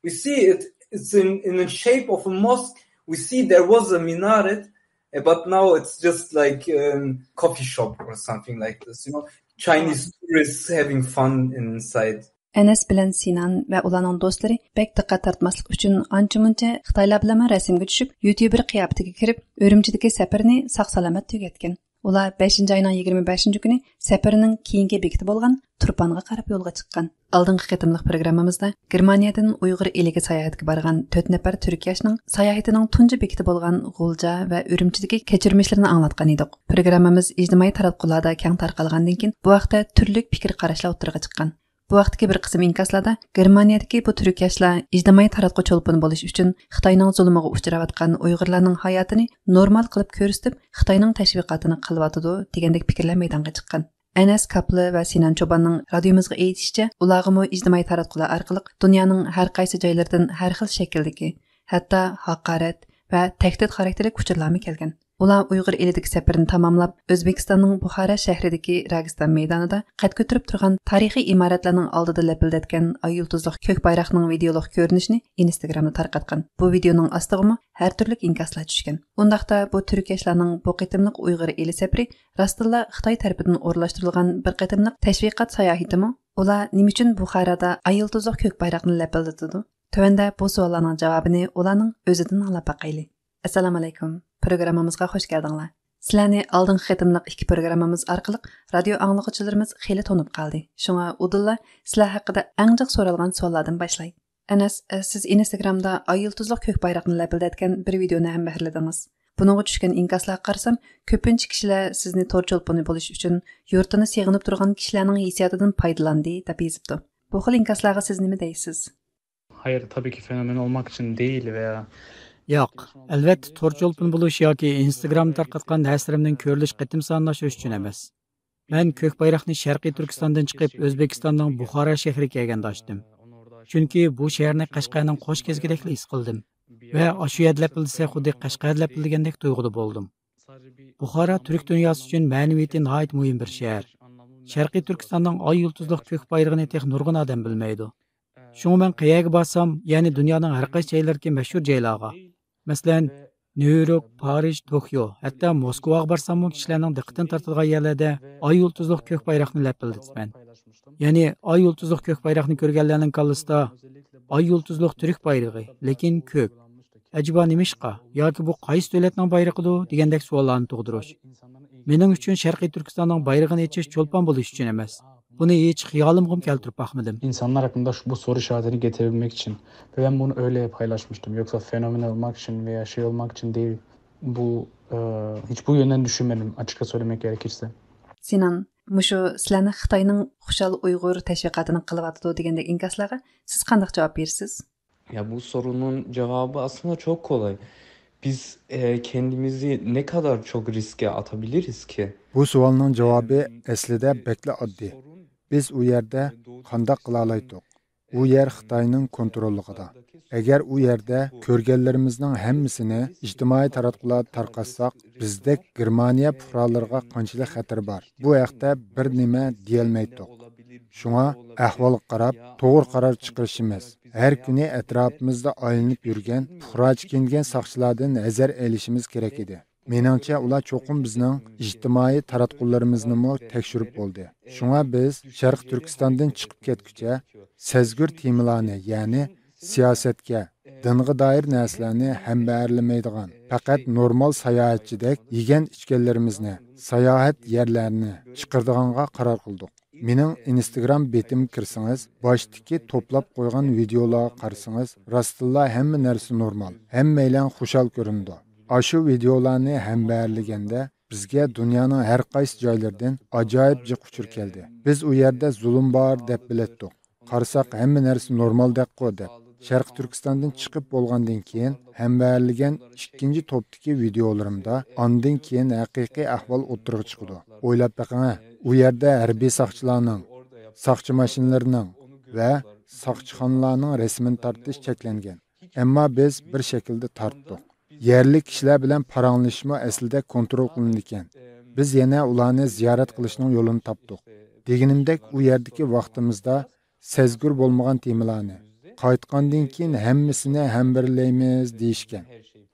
We see it, it's in, in the shape of a mosque. We see there was a minaret, eh, but now it's just like a coffee shop or something like this, you know. Chinese tourists having fun inside. ئەنەس بىلەن سىنان ۋە ئۇلارنىڭ دوستلىرى بەك دىققەت تارتماسلىق ئۈچۈن ئانچە-مۇنچە خىتايلار بىلەنمۇ رەسىمگە چۈشۈپ، يۇتيۇبېر قىياپىتىگە كىرىپ، ئۈرۈمچىدىكى سەپىرىنى ساق-سالامەت تۈگەتكەن. ئۇلار بەشىنچى ئاينىڭ يىگىرمە بەشىنچى كۈنى سەپىرىنىڭ كېيىنكى بېكىتى بولغان تۇرپانغا قاراپ يولغا چىققان. ئالدىنقى قېتىملىق پروگراممىمىزدا گېرمانىيەدىن ئۇيغۇر ئېلىگە ساياھەتكە بارغان تۆت نەپەر تۈرك ياشنىڭ ساياھىتىنىڭ تۇنجى بېكىتى بولغان غۇلجا ۋە ئۈرۈمچىدىكى كەچۈرمىشلىرىنى ئاڭلاتقان ئىدۇق. پروگراممىمىز ئىجتىمائىي تاراتقۇلاردا كەڭ تارقالغاندىن كېيىن، بۇ ھەقتە تۈرلۈك پىكىر قاراشلار ئوتتۇرىغا چىققان. بۇ ھەقتىكى بىر قىسىم ئىنكاسلاردا گېرمانىيەدىكى بۇ تۈرك ياشلار ئىجتىمائىي تاراتقۇ چولپىنى بولۇش ئۈچۈن خىتاينىڭ زۇلۇمىغا ئۇچراۋاتقان ئۇيغۇرلارنىڭ ھاياتىنى نورمال قىلىپ كۆرسىتىپ، خىتاينىڭ تەشۋىقاتىنى قىلىۋاتىدۇ، دېگەندەك پىكىرلەر مەيدانغا چىققان. ئەنەس كاپلى ۋە سىنان چوباننىڭ رادىيومىزغا ئېيتىشىچە، ئۇلارغىمۇ ئىجتىمائىي تاراتقۇلار ئارقىلىق دۇنيانىڭ ھەر قايسى جايلىرىدىن ھەر خىل شەكىلدىكى، ھەتتا ھاقارەت ۋە تەھدىت خاراكتېرلىك ئۇچۇرلارمۇ كەلگەن. ئۇلار ئۇيغۇر ئېلىدىكى سەپىرىنى تاماملاپ، ئۆزبېكىستاننىڭ بۇخارا شەھىرىدىكى راگىستان مەيدانىدا قەد كۆتۈرۈپ تۇرغان تارىخىي ئىمارەتلەرنىڭ ئالدىدا لەپىلدەتكەن ئاي يۇلتۇزلۇق كۆك بايراقنىڭ ۋىدېئولۇق كۆرۈنۈشىنى ئىنستگرامدا تارقاتقان. بۇ ۋىدېئونىڭ ئاستىغىمۇ ھەر تۈرلۈك ئىنكاسلار چۈشكەن. ئۇنداقتا بۇ تۈرك ياشلارنىڭ بۇ قېتىملىق ئۇيغۇر ئېلى سەپىرى راستتىنلا خىتاي تەرىپىدىن ئورۇنلاشتۇرۇلغان بىر قېتىملىق تەشۋىقات ساياھىتىمۇ؟ ئۇلار نېمە ئۈچۈن بۇخارادا ئاي يۇلتۇزلۇق كۆك بايراقنى لەپىلدىتىدۇ؟ تۆۋەندە بۇ سوئاللارنىڭ جاۋابىنى ئۇلارنىڭ ئۆزىدىن ئاڭلاپ باقايلى. ئەسسالامۇئەلەيكۇم. پروگراممىمىزغا خوش كەلدىڭلار. سىلەرنى ئالدىنقى قېتىملىق ئىككى پروگراممىمىز ئارقىلىق رادىيو ئاڭلىغۇچىلىرىمىز خېلى تونۇپ قالدى. شۇڭا ئۇدۇللا سىلەر ھەققىدە ئەڭ جىق سورالغان سوئاللاردىن باشلاي. ئەنەس، ئە، سىز ئىنستگرامدا ئاي يۇلتۇزلۇق كۆك بايراقنى لەپىلدەتكەن بىر ۋىدېئونى ھەمبەھىرلىدىڭىز. بۇنىڭغا چۈشكەن ئىنكاسلارغا قارىسام، كۆپىنچە كىشىلەر سىزنى تور چولپىنى بولۇش ئۈچۈن يۇرتىنى سېغىنىپ تۇرغان كىشىلەرنىڭ ھېسسىياتىدىن پايدىلاندى، دەپ يېزىپتۇ. بۇ خىل ئىنكاسلارغا سىز نېمە دەيسىز؟ Hayır, tabii ki fenomen olmak için değil veya ياق، ئەلۋەتتە، تور چولپىنى بولۇش ياكى ئىنستگرامدا تارقاتقان نەرسىلىرىمنىڭ كۆرۈلۈش قېتىم سانىنى ئاشۇرۇش ئۈچۈن ئەمەس. مەن كۆك بايراقنى شەرقىي تۈركىستاندىن چىقىپ، ئۆزبېكىستاننىڭ بۇخارا شەھىرىگە كەلگەندە ئاچتىم. چۈنكى بۇ شەھەرنى قەشقەرنىڭ قوش كېزىكىدەكلا ھېس قىلدىم. ۋە ئاشۇ يەردە لەپىلدىسە، خۇددى قەشقەردە لەپىلدىگەندەك تۇيغۇدا بولدۇم. بۇخارا تۈرك دۇنياسى ئۈچۈن مەنىۋىيىتى ناھايىتى مۇھىم بىر شەھەر. شەرقىي تۈركىستاننىڭ ئاي يۇلتۇزلۇق كۆك بايرىقىنى تېخى نۇرغۇن ئادەم بىلمەيدۇ. شۇڭا مەن قەيەرگە بارسام، يەنى دۇنيانىڭ ھەر قايسى جايلىرىدىكى مەشھۇر جايلارغا، مەسىلەن، نيۇ يورك، پارىژ، توكيو، ھەتتا موسكۋاغا بارساممۇ كىشىلەرنىڭ دىققىتىنى تارتىدىغان يەرلەردە ئاي يۇلتۇزلۇق كۆك بايراقنى لەپىلدىتىمەن. يەنى ئاي يۇلتۇزلۇق كۆك بايراقنى كۆرگەنلەرنىڭ كاللىسىدا، ئاي يۇلتۇزلۇق تۈرك بايرىقى، لېكىن كۆك. ئەجەبا نېمىشقا؟ ياكى بۇ قايسى دۆلەتنىڭ بايرىقىدۇ؟ دېگەندەك سوئاللارنى تۇغدۇرۇش. مېنىڭ ئۈچۈن شەرقىي تۈركىستاننىڭ بايرىقىنى ئېچىش چولپان بولۇش ئۈچۈن ئەمەس. بۇنى ھېچ خىيالىمغىمۇ كەلتۈرۈپ باقمىدىم. İnsanlar aklında şu, bu soru işaretini getirebilmek için. Ve ben bunu öyle paylaşmıştım. Yoksa fenomen olmak için veya şey olmak için değil. Bu, e, hiç bu yönden düşünmedim, açıkça söylemek gerekirse. سىنان، مۇشۇ سىلەرنى خىتاينىڭ خۇشال ئۇيغۇر تەشۋىقاتىنى قىلىۋاتىدۇ دېگەندەك ئىنكاسلارغا سىز قانداق جاۋاب بېرىسىز؟ Ya bu sorunun cevabı aslında çok kolay. Biz, e, kendimizi ne kadar çok riske atabiliriz ki? بۇ سوئالنىڭ جاۋابى ئەسلىدە بەكلا ئاددىي. بىز ئۇ يەردە قانداق قىلالايتتۇق؟ ئۇ يەر خىتاينىڭ كونتروللۇقىدا. ئەگەر ئۇ يەردە كۆرگەنلىرىمىزنىڭ ھەممىسىنى ئىجتىمائىي تاراتقۇلاردا تارقاتساق، بىزدەك گېرمانىيە پۇقرالىرىغا قانچىلىك خەتىرى بار؟ بۇ ھەقتە بىر نېمە دېيەلمەيتتۇق. شۇڭا ئەھۋالغا قاراپ توغرا قارار چىقىرىشىمىز، ھەر كۈنى ئەتراپىمىزدا ئايلىنىپ يۈرگەن پۇقرا چېكىنگەن ساقچىلاردىن ھەزەر ئېلىشىمىز كېرەك ئىدى. مېنىڭچە، ئۇلار چوقۇم بىزنىڭ ئىجتىمائىي تاراتقۇلىرىمىزنىمۇ تەكشۈرۈپ بولدى. شۇڭا بىز شەرقىي تۈركىستاندىن چىقىپ كەتكۈچە سەزگۈر تېمىلارنى، يەنى سىياسەتكە، دىنغا دائىر نەرسىلەرنى ھەمبەرلىمەيدىغان، پەقەت نورمال ساياھەتچىدەك يېگەن ئىچكەنلىرىمىزنى، ساياھەت يەرلەرنى چىقىرىدىغانغا قارار قىلدۇق. مېنىڭ ئىنستاگرام بېتىمگە كىرسىڭىز، باشتىكى توپلاپ قويغان ۋىدىيولارغا قارىسىڭىز، راستتىنلا ھەممە نەرسە نورمال، ھەممەيلەن خۇشال كۆرۈنىدۇ. ئاشۇ ۋىدىيولارنى ھەمبەرلىگەندە، بىزگە دۇنيانىڭ ھەر قايسى جايلىرىدىن ئاجايىپ جىق ئۇچۇر كەلدى. بىز ئۇ يەردە زۇلۇم بار دەپ بىلەتتۇق. قارىساق، ھەممە نەرسە نورمالدەكقۇ دەپ. شەرقىي تۈركىستاندىن چىقىپ بولغاندىن كېيىن، ھەمبەرلىگەن ئىككىنچى توپتىكى ۋىدىيولىرىمدا ئاندىن كېيىن ھەقىقىي ئەھۋال ئوتتۇرىغا چىقىدۇ. ئويلاپ بېقىڭە، ئۇ يەردە ھەربىي ساقچىلارنىڭ، ساقچى ماشىنىلىرىنىڭ ۋە ساقچىخانىلارنىڭ رەسىمىنى تارتىش چەكلەنگەن. ئەمما بىز بىر شەكىلدە تارتتۇق. يەرلىك كىشىلەر بىلەن پاراڭلىشىشمۇ ئەسلىدە كونترول قىلىنىدىكەن. بىز يەنە ئۇلارنى زىيارەت قىلىشنىڭ يولىنى تاپتۇق. دېگىنىمدەك، ئۇ يەردىكى ۋاقتىمىزدا سەزگۈر بولمىغان تېمىلارنى، قايتقاندىن كېيىن ھەممىسىنى ھەمبىرلەيمىز دېيىشكەن.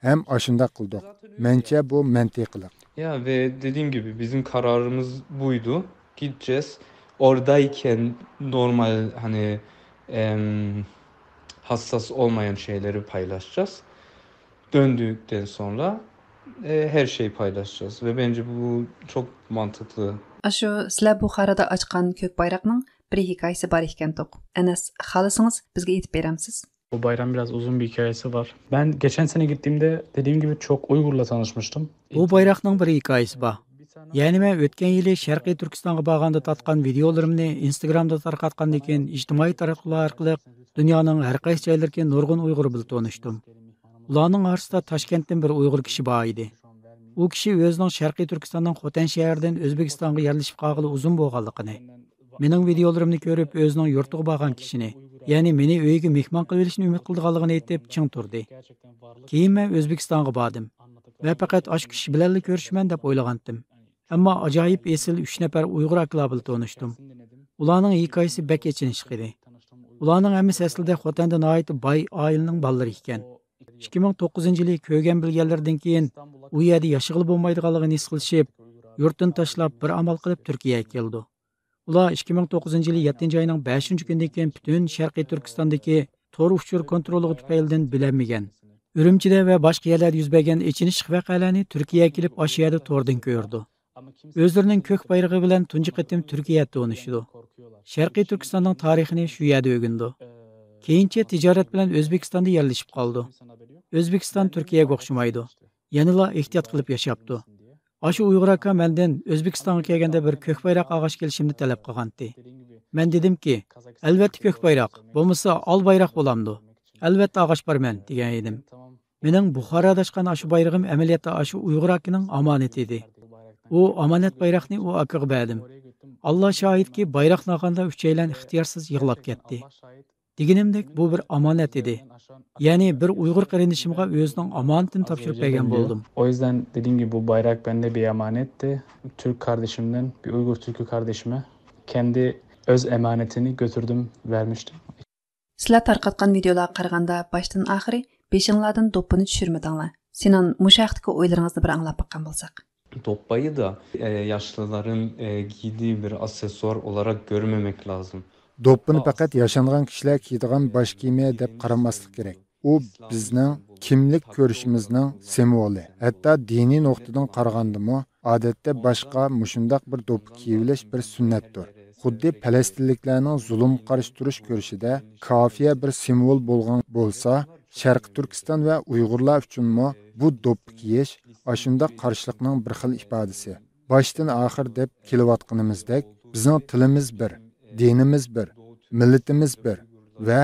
ھەم ئاشۇنداق قىلدۇق. مەنچە بۇ مەنتىقلىق. Ya ve dediğim gibi bizim kararımız buydu. Gideceğiz. Oradayken normal hani em, hassas olmayan şeyleri paylaşacağız. Döndükten sonra e, her şeyi paylaşacağız ve bence bu çok mantıklı. ئاشۇ سىلەر بۇخارادا ئاچقان كۆك بايراقنىڭ بىر ھېكايىسى بار ئىكەنتۇق. ئەنەس، خالىسىڭىز بىزگە ئېيتىپ بېرەمسىز؟ Bu bayram biraz uzun bir hikayesi var. Ben geçen sene gittiğimde dediğim gibi çok Uygur'la tanışmıştım. بۇ بايراقنىڭ بىر ھېكايىسى بار. يەنى مەن ئۆتكەن يىلى شەرقىي تۈركىستانغا بارغاندا تارتقان ۋىدىيولىرىمنى ئىنستاگرامدا تارقاتقاندىن كېيىن ئىجتىمائىي تاراتقۇلار ئارقىلىق دۇنيانىڭ ھەر قايسى جايلىرىدىكى نۇرغۇن ئۇيغۇر بىلەن تونۇشتۇم. ئۇلارنىڭ ئارىسىدا تاشكەنتتىن بىر ئۇيغۇر كىشى بار ئىدى. ئۇ كىشى ئۆزىنىڭ شەرقىي تۈركىستاننىڭ خوتەن شەھىرىدىن ئۆزبېكىستانغا يەرلىشىپ قالغىلى ئۇزۇن بولغانلىقىنى، مېنىڭ ۋىدىيولىرىمنى كۆرۈپ ئۆزىنىڭ يۇرتىغا بارغان كىشىنى، يەنى مېنى ئۆيىگە مېھمان قىلىۋېلىشنى ئۈمىد قىلىدىغانلىقىنى ئېيتىپ چىڭ تۇردى. كېيىن مەن ئۆزبېكىستانغا باردىم ۋە پەقەت ئاشۇ كىشى بىلەنلا كۆرۈشىمەن دەپ ئويلىغانتىم. ئەمما ئاجايىپ ئېسىل ئۈچ نەپەر ئۇيغۇر ئاكىلار بىلەن تونۇشتۇم. ئۇلارنىڭ ھېكايىسى بەك ئېچىنىشلىق ئىدى. ئۇلارنىڭ ھەممىسى ئەسلىدە خوتەندە ناھايىتى باي ئائىلىنىڭ بالىلىرى ئىكەن. ئىككى مىڭ توققۇزىنچى يىلى كۆرگەن بىلگەنلىرىدىن كېيىن ئۇ يەردە ياشىغىلى بولمايدىغانلىقىنى ھېس قىلىشىپ، يۇرتىنى تاشلاپ بىر ئامال قىلىپ تۈركىيەگە كېلىدۇ. ئۇلار ئىككى مىڭ توققۇزىنچى يىلى يەتتىنچى ئاينىڭ بەشىنچى كۈنىدىن كېيىن پۈتۈن شەرقىي تۈركىستاندىكى تور ئۇچۇر كونتروللۇقى تۈپەيلىدىن بىلەلمىگەن، ئۈرۈمچىدە ۋە باشقا يەرلەردە يۈز بەرگەن ئېچىنىشلىق ۋەقەلەرنى تۈركىيەگە كېلىپ ئاشۇ يەردە توردىن كۆرىدۇ. ئۆزلىرىنىڭ كۆك بايرىقى بىلەن تۇنجى قېتىم تۈركىيەدە تونۇشىدۇ. شەرقىي تۈركىستاننىڭ تارىخىنى شۇ يەردە ئۆگىنىدۇ. كېيىنچە تىجارەت بىلەن ئۆزبېكىستاندا يەرلىشىپ قالىدۇ. ئۆزبېكىستان تۈركىيەگە ئوخشىمايدۇ. يەنىلا ئېھتىيات قىلىپ ياشاپتۇ. ئاشۇ ئۇيغۇر ئاكا مەندىن ئۆزبېكىستانغا كەلگەندە بىر كۆك بايراق ئالغاچ كېلىشىمنى تەلەپ قىلغانتى. مەن دېدىمكى، ئەلۋەتتە كۆك بايراق، بولمىسا ئال بايراق بولامدۇ؟ ئەلۋەتتە ئالغاچ بارىمەن، دېگەن ئىدىم. مېنىڭ بۇخارادا ئاچقان ئاشۇ بايرىقىم ئەمەلىيەتتە ئاشۇ ئۇيغۇر ئاكىنىڭ ئامانىتى ئىدى. ئۇ ئامانەت بايراقنى ئۇ ئاكىغا بەردىم. ئاللا شاھىتكى، بايراقنى ئالغاندا ئۈچەيلەن ئىختىيارسىز يىغلاپ كەتتى. دېگىنىمدەك، بۇ بىر ئامانەت ئىدى. يەنى بىر ئۇيغۇر قېرىندىشىمغا ئۆزىنىڭ ئامانىتىنى تاپشۇرۇپ بەرگەن بولدۇم. O yüzden dediğim gibi bu bayrak bende bir emanetti. Türk kardeşimden, bir Uygur Türk'ü kardeşime kendi öz emanetini götürdüm, vermiştim. سىلەر تارقاتقان ۋىدىيولارغا قارىغاندا باشتىن ئاخىرى بېشىڭلاردىن دوپپىنى چۈشۈرمىدىڭلار. سىنان، مۇشۇ ھەقتىكى ئويلىرىڭىزنى بىر ئاڭلاپ باققان بولساق. Doppayı da e, yaşlıların e, giydiği bir aksesuar olarak görmemek lazım. دوپپىنى پەقەت ياشانغان كىشىلەر كىيىدىغان باش كىيىمى دەپ قارىماسلىق كېرەك. ئۇ بىزنىڭ كىملىك كۆرۈشىمىزنىڭ سىمۋولى. ھەتتا دىنىي نۇقتىدىن قارىغاندىمۇ، ئادەتتە باشقا مۇشۇنداق بىر دوپپا كىيىۋېلىش بىر سۈننەتتۇر. خۇددى پەلەستىنلىكلەرنىڭ زۇلۇمغا قارشى تۇرۇش كۈرىشىدە كافىيە بىر سىمۋول بولغان بولسا، شەرقىي تۈركىستان ۋە ئۇيغۇرلار ئۈچۈنمۇ بۇ دوپپا كىيىش ئاشۇنداق قارشىلىقنىڭ بىر خىل ئىپادىسى. باشتىن ئاخىر دەپ كېلىۋاتقىنىمىزدەك، بىزنىڭ تىلىمىز بىر، دىنىمىز بىر، مىللىتىمىز بىر ۋە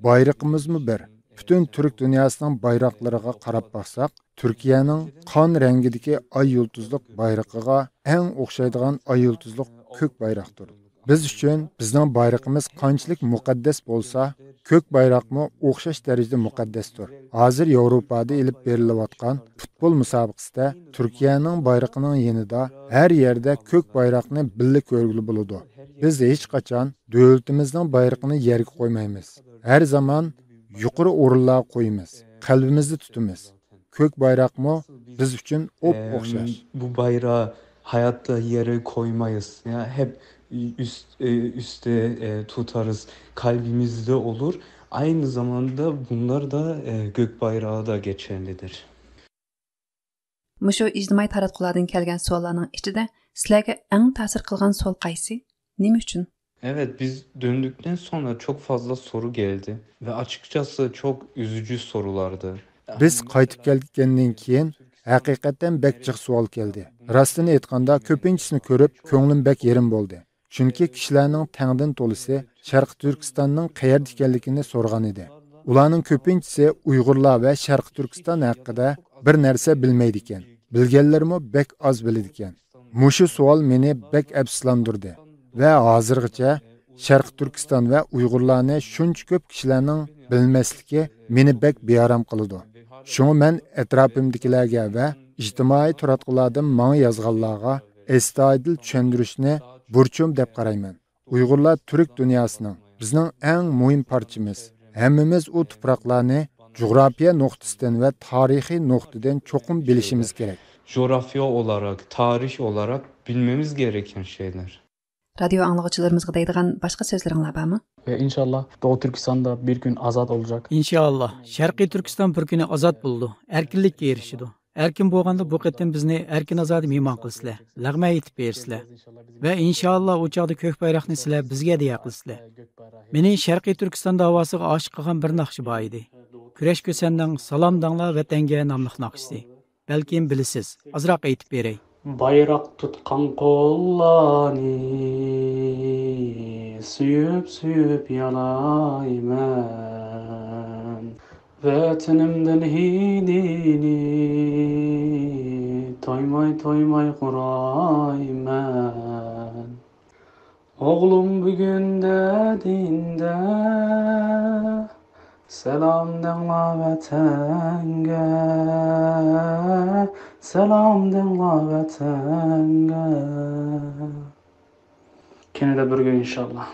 بايرىقىمىزمۇ بىر. پۈتۈن تۈرك دۇنياسىنىڭ بايراقلىرىغا قاراپ باقساق، تۈركىيەنىڭ قان رەڭگىدىكى ئاي يۇلتۇزلۇق بايرىقىغا ئەڭ ئوخشايدىغان ئاي يۇلتۇزلۇق كۆك بايراقتۇر. بىز ئۈچۈن بىزنىڭ بايرىقىمىز قانچىلىك مۇقەددەس بولسا، كۆك بايراقمۇ ئوخشاش دەرىجىدە مۇقەددەستۇر. ھازىر ياۋروپادا ئېلىپ بېرىلىۋاتقان پۇتبول مۇسابىقىسىدە تۈركىيەنىڭ بايرىقىنىڭ يېنىدا ھەر يەردە كۆك بايراقنى بىللە كۆرگىلى بولىدۇ. بىز ھېچقاچان دۆلىتىمىزنىڭ بايرىقىنى يەرگە قويمايمىز. ھەر زامان يۇقىرى ئورۇنلارغا قويىمىز، قەلبىمىزدە تۇتىمىز. كۆك بايراقمۇ بىز ئۈچۈن ئوپئوخشاش. Em, bu bayrağı hayatta yere koymayız. Ya hep üst, e, üstte e, tutarız. Kalbimizde olur. Aynı zamanda bunlar da e, gök bayrağı da geçerlidir. مۇشۇ ئىجتىمائىي تاراتقۇلاردىن كەلگەن سوئاللارنىڭ ئىچىدە سىلەرگە ئەڭ تەسىر قىلغان سوئال قايسى؟ نېمە ئۈچۈن؟ Evet, biz döndükten sonra çok fazla soru geldi ve açıkçası çok üzücü sorulardı. بىز قايتىپ كەلگەندىن كېيىن ھەقىقەتەن بەك جىق سوئال كەلدى. راستىنى ئېيتقاندا، كۆپىنچىسىنى كۆرۈپ كۆڭلۈم بەك يېرىم بولدى. چۈنكى كىشىلەرنىڭ تەڭدىن تولىسى شەرقىي تۈركىستاننىڭ قەيەردە ئىكەنلىكىنى سورىغانىدى. ئۇلارنىڭ كۆپىنچىسى ئۇيغۇرلار ۋە شەرقىي تۈركىستان ھەققىدە بىر نەرسە بىلمەيدىكەن. بىلگەنلىرىمۇ بەك ئاز بىلىدىكەن. مۇشۇ سوئال مېنى بەك ئەپسۇسلاندۇردى ۋە ھازىرغىچە شەرقىي تۈركىستان ۋە ئۇيغۇرلارنى شۇنچە كۆپ كىشىلەرنىڭ بىلمەسلىكى مېنى بەك بىئارام قىلىدۇ. شۇڭا مەن ئەتراپىمدىكىلەرگە ۋە ئىجتىمائىي تاراتقۇلاردىن ماڭا يازغانلارغا ئەستايىدىل چۈشەندۈرۈشنى بۇرچۇم دەپ قارايمەن. ئۇيغۇرلار تۈرك دۇنياسىنىڭ، بىزنىڭ ئەڭ مۇھىم پارچىمىز. ھەممىمىز ئۇ تۇپراقلارنى جۇغراپىيە نۇقتىسىدىن ۋە تارىخىي نۇقتىدىن چوقۇم بىلىشىمىز كېرەك. Coğrafya olarak, tarih olarak bilmemiz gereken şeyler. رادىيو ئاڭلىغۇچىلىرىمىزغا دەيدىغان باشقا سۆزلىرىڭلار بارمۇ؟ Ve inşallah Doğu Türkistan'da bir gün azat olacak. ئىنشائاللا، شەرقىي تۈركىستان بىر كۈنى ئازاد بولىدۇ، ئەركىنلىككە ئېرىشىدۇ. ئەركىن بولغاندا بۇ قېتىم بىزنى ئەركىن ئازادە مېھمان قىلىسىلەر، لەغمەن ئېيتىپ بېرىسىلەر. ۋە ئىنشائاللا ئۇ چاغدا كۆك بايراقنى سىلەر بىزگە ھەدىيە قىلىسىلەر. مېنى شەرقىي تۈركىستان داۋاسىغا ئاشىق قىلغان بىر ناخشا بار ئىدى. كۈرەش كۆسەننىڭ سالام داڭلا ۋەتەنگە ناملىق ناخشىسى. بەلكىم بىلىسىز، ئازراق ئېيتىپ بېرەي. بايراق تۇتقان قوللارنى سۆيۈپ سۆيۈپ يالايمەن. ۋەتىنىمدىن ھىدىنى تويماي تويماي قۇرايمەن. ئوغلۇم بۈگۈن دەدىڭدە، سالام دەڭلا ۋەتەنگە، سالام دەڭلا ۋەتەنگە. كېنىدە بىر كۈن ئىنشاللا.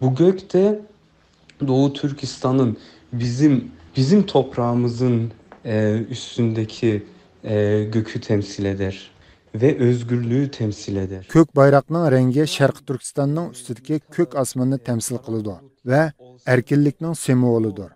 Bu gökte Doğu Türkistan'ın bizim bizim toprağımızın e, üstündeki e, gökü temsil eder ve özgürlüğü temsil eder. كۆك بايراقنىڭ رەڭگى شەرقىي تۈركىستاننىڭ ئۈستىدىكى كۆك ئاسماننى تەمسىل قىلىدۇ ۋە ئەركىنلىكنىڭ سىمۋولىدۇر.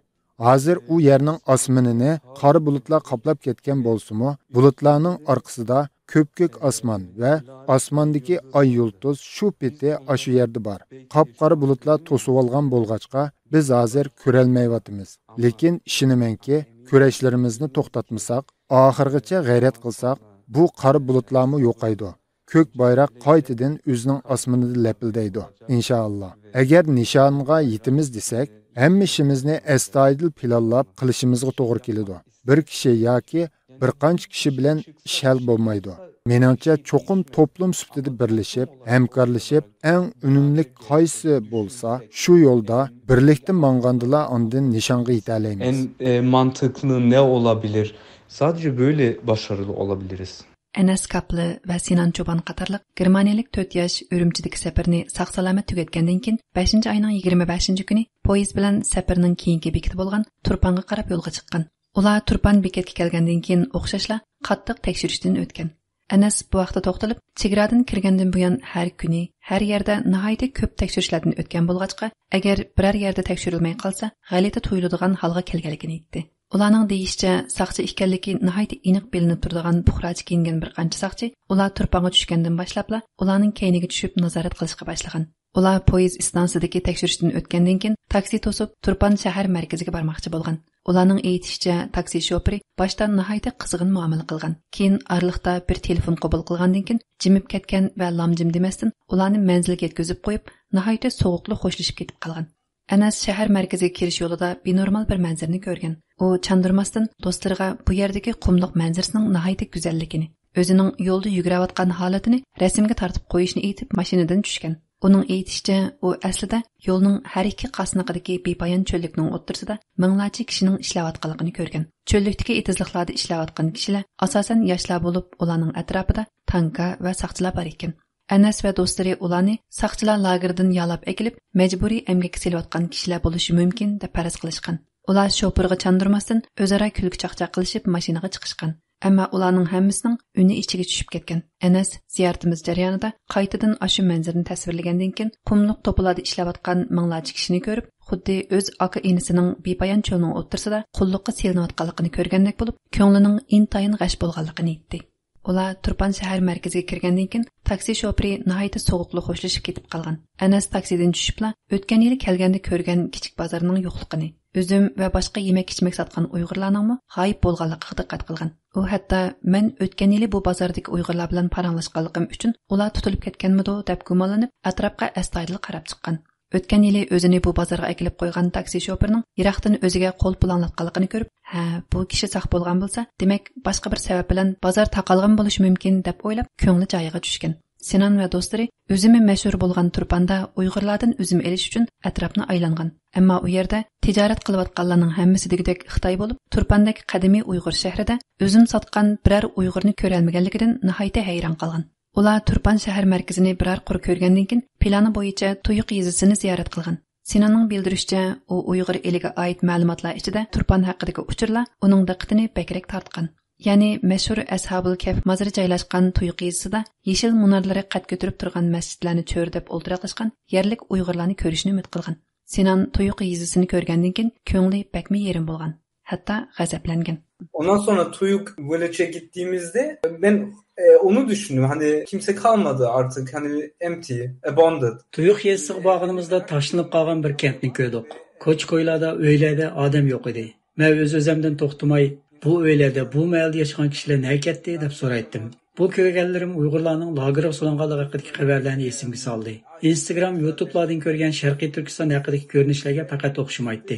ھازىر ئۇ يەرنىڭ ئاسمىنىنى قارا بۇلۇتلار قاپلاپ كەتكەن بولسىمۇ، بۇلۇتلارنىڭ ئارقىسىدا كۆپكۆك ئاسمان ۋە ئاسماندىكى ئاي يۇلتۇز شۇ پېتى ئاشۇ يەردە بار. قاپقارا بۇلۇتلار توسۇۋالغان بولغاچقا، بىز ھازىر كۆرەلمەيۋاتىمىز. لېكىن ئىشىنىمەنكى، كۈرەشلىرىمىزنى توختاتمىساق، ئاخىرغىچە غەيرەت قىلساق، بۇ قارا بۇلۇتلارمۇ يوقايدۇ. كۆك بايراق قايتىدىن ئۆزىنىڭ ئاسمىنىدا لەپىلدەيدۇ، ئىنشائاللا. ئەگەر نىشانغا يېتىمىز دېسەك، ھەممە ئىشىمىزنى ئەستايىدىل پىلانلاپ قىلىشىمىزغا توغرا كېلىدۇ. بىر كىشى ياكى بىر قانچە كىشى بىلەن ئىش ھەل بولمايدۇ. مېنىڭچە، چوقۇم توپلۇم سۈپىتىدە بىرلىشىپ، ھەمكارلىشىپ، ئەڭ ئۈنۈملۈك قايسى بولسا، شۇ يولدا بىرلىكتە ماڭغاندىلا ئاندىن نىشانغا يېتەلەيمىز. En e, mantıklı ne olabilir? Sadece böyle başarılı olabiliriz. ئەنەس كاپلى ۋە سىنان چوبان قاتارلىق گېرمانىيەلىك تۆت ياش ئۈرۈمچىدىكى سەپىرىنى ساق-سالامەت تۈگەتكەندىن كېيىن، بەشىنچى ئاينىڭ يىگىرمە بەشىنچى كۈنى پويىز بىلەن سەپىرىنىڭ كېيىنكى بېكىتى بولغان تۇرپانغا قاراپ يولغا چىققان. ئۇلار تۇرپان بېكەتكە كەلگەندىن كېيىن ئوخشاشلا قاتتىق تەكشۈرۈشتىن ئۆتكەن. ئەنەس بۇ ھەقتە توختىلىپ، چېگرادىن كىرگەندىن بۇيان ھەر كۈنى، ھەر يەردە ناھايىتى كۆپ تەكشۈرۈشلەردىن ئۆتكەن بولغاچقا، ئەگەر بىرەر يەردە تەكشۈرۈلمەي قالسا، غەلىتە تۇيۇلىدىغان ھالغا كەلگەنلىكىنى ئېيتتى. ئۇلارنىڭ دېيىشىچە، ساقچى ئىكەنلىكى ناھايىتى ئېنىق بىلىنىپ تۇرىدىغان پۇقراچە كىيىنگەن بىر قانچە ساقچى ئۇلار تۇرپانغا چۈشكەندىن باشلاپلا ئۇلارنىڭ كەينىگە چۈشۈپ نازارەت قىلىشقا باشلىغان. ئۇلار پويىز ئىستانسىسىدىكى تەكشۈرۈشتىن ئۆتكەندىن كېيىن تاكسى توسۇپ، تۇرپان شەھەر مەركىزىگە بارماقچى بولغان. ئۇلارنىڭ ئېيتىشىچە، تاكسى شوپۇرى باشتا ناھايىتى قىزغىن مۇئامىلە قىلغان. كېيىن ئارىلىقتا بىر تېلېفون قوبۇل قىلغاندىن كېيىن، جىمىپ كەتكەن ۋە لام-جىم دېمەستىن، ئۇلارنى مەنزىلگە يەتكۈزۈپ قويۇپ، ناھايىتى سوغۇقلا خوشلىشىپ كېتىپ قالغان. ئەنەس شەھەر مەركىزىگە كىرىش يولىدا بىنورمال بىر مەنزىرىنى كۆرگەن. ئۇ چاندۇرماستىن دوستلىرىغا بۇ يەردىكى قۇملۇق مەنزىرىسىنىڭ ناھايىتى گۈزەللىكىنى، ئۆزىنىڭ يولدا يۈگۈرۈۋاتقان ھالىتىنى رەسىمگە تارتىپ قويۇشنى ئېيتىپ، ماشىنىدىن چۈشكەن. ئۇنىڭ ئېيتىشىچە، ئۇ ئەسلىدە يولنىڭ ھەر ئىككى قاسنىقىدىكى بىپايان چۆللۈكنىڭ ئوتتۇرىسىدا مىڭلارچە كىشىنىڭ ئىشلەۋاتقانلىقىنى كۆرگەن. چۆللۈكتىكى ئېتىزلىقلاردا ئىشلەۋاتقان كىشىلەر ئاساسەن ياشلار بولۇپ، ئۇلارنىڭ ئەتراپىدا تانكا ۋە ساقچىلار بار ئىكەن. ئەنەس ۋە دوستلىرى ئۇلارنى ساقچىلار لاگېرىدىن يالاپ ئەكېلىپ، مەجبۇرىي ئەمگەككە سېلىۋاتقان كىشىلەر بولۇشى مۇمكىن، دەپ پەرەز قىلىشقان. ئۇلار شوپۇرغا چاندۇرماستىن، ئۆزئارا كۈلكە-چاقچاق قىلىشىپ، ماشىنىغا چىقىشقان. ئەمما ئۇلارنىڭ ھەممىسىنىڭ ئۈنى ئىچىگە چۈشۈپ كەتكەن. ئەنەس زىيارىتىمىز جەريانىدا قايتىدىن ئاشۇ مەنزىرىنى تەسۋىرلىگەندىن كېيىن، قۇملۇق توپىلادا ئىشلەۋاتقان مىڭلارچە كىشىنى كۆرۈپ، خۇددى ئۆز ئاكا-ئىنىسىنىڭ بىپايان چۆلنىڭ ئوتتۇرىسىدا قۇللۇققا سېلىنىۋاتقانلىقىنى كۆرگەندەك بولۇپ، كۆڭلىنىڭ ئىنتايىن غەش بولغانلىقىنى ئېيتتى. ئۇلار تۇرپان شەھەر مەركىزىگە كىرگەندىن كېيىن، تاكسى شوپۇرى ناھايىتى سوغۇقلا خوشلىشىپ كېتىپ قالغان. ئەنەس تاكسىدىن چۈشۈپلا، ئۆتكەن يىلى كەلگەندە كۆرگەن كىچىك بازارنىڭ يوقلۇقىنى، ئۈزۈم ۋە باشقا يېمەك-ئىچمەك ساتقان ئۇيغۇرلارنىڭمۇ غايىب بولغانلىقىغا دىققەت قىلغان. ئۇ ھەتتا، مەن ئۆتكەن يىلى بۇ بازاردىكى ئۇيغۇرلار بىلەن پاراڭلاشقانلىقىم ئۈچۈن ئۇلار تۇتۇلۇپ كەتكەنمىدۇ، دەپ گۇمانلىنىپ، ئەتراپقا ئەستايىدىل قاراپ چىققان. ئۆتكەن يىلى ئۆزىنى بۇ بازارغا ئەكېلىپ قويغان تاكسى شوپۇرىنىڭ يىراقتىن ئۆزىگە قول پۇلاڭلاتقانلىقىنى كۆرۈپ، ھە، بۇ كىشى ساق بولغان بولسا، دېمەك، باشقا بىر سەۋەب بىلەن بازار تاقالغان بولۇشى مۇمكىن، دەپ ئويلاپ، كۆڭلى جايىغا چۈشكەن. سىنان ۋە دوستلىرى ئۈزۈمى مەشھۇر بولغان تۇرپاندا ئۇيغۇرلاردىن ئۈزۈم ئېلىش ئۈچۈن ئەتراپنى ئايلانغان. ئەمما ئۇ يەردە تىجارەت قىلىۋاتقانلارنىڭ ھەممىسى دېگۈدەك خىتاي بولۇپ، تۇرپاندەك قەدىمىي ئۇيغۇر شەھىرىدە ئۈزۈم ساتقان بىرەر ئۇيغۇرنى كۆرەلمىگەنلىكىدىن ناھايىتى ھەيران قالغان. ئۇلار تۇرپان شەھەر مەركىزىنى بىرەر قۇر كۆرگەندىن كېيىن، پىلانى بويىچە تۇيۇق يېزىسىنى زىيارەت قىلغان. سىناننىڭ بىلدۈرۈشىچە، ئۇ ئۇيغۇر ئېلىگە ئائىت مەلۇماتلار ئىچىدە تۇرپان ھەققىدىكى ئۇچۇرلار ئۇنىڭ دىققىتىنى بەكرەك تارتقان. يەنى مەشھۇر ئەسھابۇل كەھف مازىرى جايلاشقان تۇيۇق يېزىسىدا يېشىل مۇنارلىرى قەد كۆتۈرۈپ تۇرغان مەسچىتلەرنى چۆرىدەپ ئولتۇراقلاشقان يەرلىك ئۇيغۇرلارنى كۆرۈشنى ئۈمىد قىلغان. سىنان تۇيۇق يېزىسىنى كۆرگەندىن كېيىن كۆڭلى بەكمۇ يېرىم بولغان، ھەتتا غەزەپلەنگەن. Ondan sonra Tuyuk Village'e gittiğimizde ben e, onu düşündüm. Hani kimse kalmadı artık. Hani empty, abandoned. تۇيۇق يېزىسىغا بارغىنىمىزدا تاشلىنىپ قالغان بىر كەنتنى كۆردۇق. كوچا-كويلاردا، ئۆيلەردە ئادەم يوق ئىدى. مەن ئۆز-ئۆزۈمدىن توختىماي، بۇ ئۆيلەردە، بۇ مەھەللىدە ياشىغان كىشىلەر نەگە كەتتى دەپ سورايتتىم. بۇ كۆرگەنلىرىم ئۇيغۇرلارنىڭ لاگېرغا سولانغانلىقى ھەققىدىكى خەۋەرلەرنى ئېسىمگە سالدى. ئىنستاگرام، يۇتۇبلاردىن كۆرگەن شەرقىي تۈركىستان ھەققىدىكى كۆرۈنۈشلەرگە پەقەت ئوخشىمايتتى.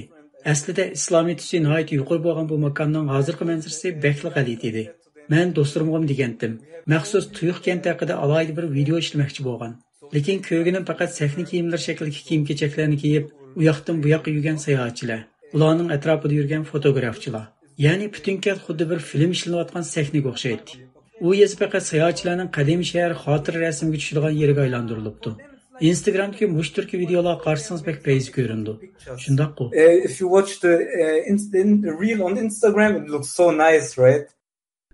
ئەسلىدە ئىسلامىي تۈسى ناھايىتى يۇقىرى بولغان بۇ ماكاننىڭ ھازىرقى مەنزىرىسى بەكلا غەلىتە ئىدى. مەن دوستلىرىمغىمۇ دېگەنتىم، مەخسۇس تۇيۇق كەنتى ھەققىدە ئالاھىدە بىر ۋىدېئو ئىشلىمەكچى بولغان. لېكىن كۆرگىنىم پەقەت سەھنە كىيىملىرى شەكلىدىكى كىيىم-كېچەكلەرنى كىيىپ، ئۇياقتىن بۇياققا يۈرگەن ساياھەتچىلەر. ئۇلارنىڭ ئەتراپىدا يۈرگەن فوتوگرافچىلار. يەنى پۈتۈن كەنت خۇددى بىر فىلىم ئىشلىنىۋاتقان سەھنىگە ئوخشايتتى. ئۇ يېزا پەقەت ساياھەتچىلەرنىڭ قەدىمىي شەھەر خاتىرە رەسىمىگە چۈشىدىغان يېرىگە ئايلاندۇرۇلۇپتۇ. ئىنستاگرامدىكى مۇشۇ تۈركى ۋىدېئولارغا قارىسىڭىز بەك پەيزى كۆرۈنىدۇ. شۇنداققۇ؟ Uh, if you watch the uh, inst- in, reel on Instagram, it looks so nice, right?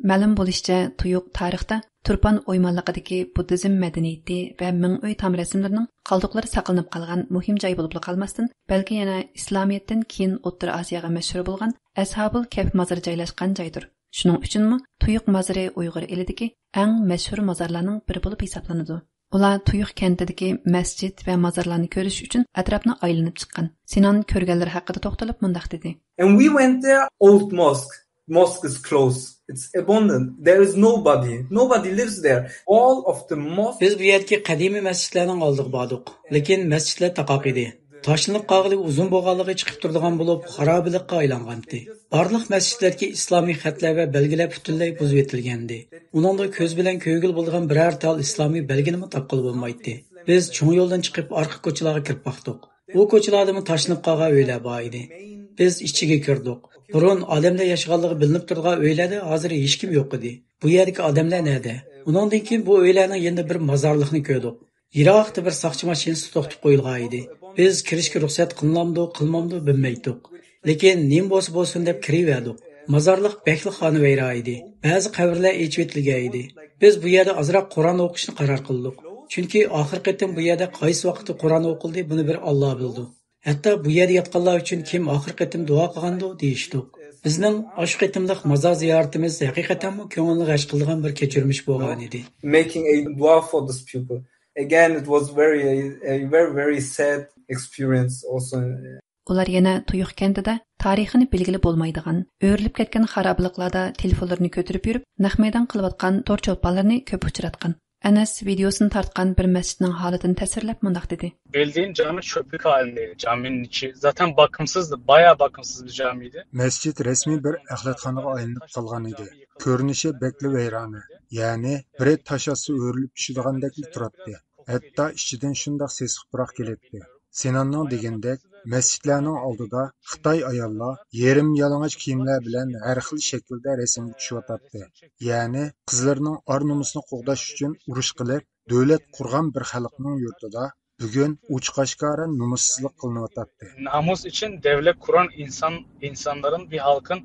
مەلۇم بولۇشىچە، تۇيۇق تارىختا تۇرپان ئويمانلىقىدىكى بۇددىزم مەدەنىيىتى ۋە مىڭ ئۆي تام رەسىملىرىنىڭ قالدۇقلىرى ساقلىنىپ قالغان مۇھىم جاي بولۇپلا قالماستىن، بەلكى يەنە ئىسلامىيەتتىن كېيىن ئوتتۇرا ئاسىياغا مەشھۇر بولغان ئەسھابۇل كەھف مازىرى جايلاشقان جايدۇر. شۇنىڭ ئۈچۈنمۇ تۇيۇق مازىرى ئۇيغۇر ئېلىدىكى ئەڭ مەشھۇر مازارلارنىڭ بىرى بولۇپ ھېسابلىنىدۇ. ئۇلار تۇيۇق كەنتىدىكى مەسچىت ۋە مازارلارنى كۆرۈش ئۈچۈن ئەتراپنى ئايلىنىپ چىققان. سىنان كۆرگەنلىرى ھەققىدە توختىلىپ مۇنداق دېدى. And we went there, old mosque. Mosque is closed. It's abandoned. There is nobody. Nobody lives there. All of the mosques. بىز بۇ يەردىكى قەدىمىي مەسچىتلەرنىڭ ئالدىغا باردۇق. لېكىن مەسچىتلەر تاقاق ئىدى. تاشلىنىپ قالغىلى ئۇزۇن بولغانلىقى، چىقىپ تۇرىدىغان بولۇپ، خارابىلىكقا ئايلانغانتى. بارلىق مەسچىتلەردىكى ئىسلامىي خەتلەر ۋە بەلگىلەر پۈتۈنلەي بۇزۇۋېتىلگەنىدى. ئۇنىڭدا كۆز بىلەن كۆرگىلى بولىدىغان بىرەر تال ئىسلامىي بەلگىنىمۇ تاپقىلى بولمايتتى. بىز چوڭ يولدىن چىقىپ، ئارقا كوچىلارغا كىرىپ باقتۇق. ئۇ كوچىلاردىمۇ تاشلىنىپ قالغان ئۆيلەر بار ئىدى. بىز ئىچىگە كىردۇق. بۇرۇن ئادەملەر ياشىغانلىقى بىلىنىپ تۇرىدىغان ئۆيلەردە ھازىر ھېچكىم يوق ئىدى. بۇ يەردىكى ئادەملەر نەدە؟ ئۇنىڭدىن كېيىن بۇ ئۆيلەرنىڭ يېنىدا بىر مازارلىقنى كۆردۇق. يىراقتا بىر ساقچى ماشىنىسى توختىتىپ قويۇلغان ئىدى. بىز كىرىشكە رۇخسەت قىلىنامدۇ، قىلمامدۇ بىلمەيتتۇق. لېكىن نېمە بولسا بولسۇن دەپ كىرىۋەردۇق. مازارلىق بەكلا خانىۋەيران ئىدى. بەزى قەبرىلەر ئېچىۋېتىلگەن ئىدى. بىز بۇ يەردە ئازراق قۇرئان ئوقۇشنى قارار قىلدۇق. چۈنكى ئاخىرقى قېتىم بۇ يەردە قايسى ۋاقىتتا قۇرئان ئوقۇلدى، بۇنى بىر ئاللا بىلىدۇ. ھەتتا بۇ يەردە ياتقانلار ئۈچۈن كىم ئاخىرقى قېتىم دۇئا قىلغاندۇ دېيىشتۇق. بىزنىڭ ئاشۇ قېتىملىق مازار زىيارىتىمىز ھەقىقەتەنمۇ كۆڭۈلنى غەش قىلىدىغان بىر كەچۈرمىش بولغان ئىدى. Making a dua for these people. Again, it was very, a, a very, very sad experience also. ئۇلار يەنە تۇيۇق كەنتىدە تارىخىنى بىلگىلى بولمايدىغان، ئۆرۈلۈپ كەتكەن خارابىلىقلاردا تېلېفونلىرىنى كۆتۈرۈپ يۈرۈپ، نەق مەيدان قىلىۋاتقان تور چولپانلىرىنى كۆپ ئۇچراتقان. ئەنەس ۋىدېئوسىنى تارتقان بىر مەسچىتنىڭ ھالىتىنى تەسۋىرلەپ مۇنداق دېدى. Bildiğin cami çöplük halindeydi. Caminin içi zaten bakımsızdı. Bayağı bakımsız bir camiydi. مەسچىت رەسمىي بىر ئەخلەتخانىغا ئايلىنىپ قالغان ئىدى. كۆرۈنۈشى بەكلا ۋەيرانە. يەنى بىرى تاش ئاتسا ئۆرۈلۈپ چۈشىدىغاندەكلا تۇراتتى. ھەتتا ئىچىدىن شۇنداق سېسىق پۇراق كېلەتتى. سىناننىڭ دېگىنىدەك، مەسچىتلەرنىڭ ئالدىدا خىتاي ئاياللار يېرىم يالىڭاچ كىيىملەر بىلەن ھەر خىل شەكىلدە رەسىمگە چۈشۈۋاتاتتى. يەنى قىزلىرىنىڭ ئار-نومۇسىنى قوغداش ئۈچۈن ئۇرۇش قىلىپ، دۆلەت قۇرغان بىر خەلقنىڭ يۇرتىدا بۈگۈن ئوچۇق-ئاشكارا نومۇسسىزلىق قىلىنىۋاتاتتى. Namus için devlet kuran insan, insanların, bir halkın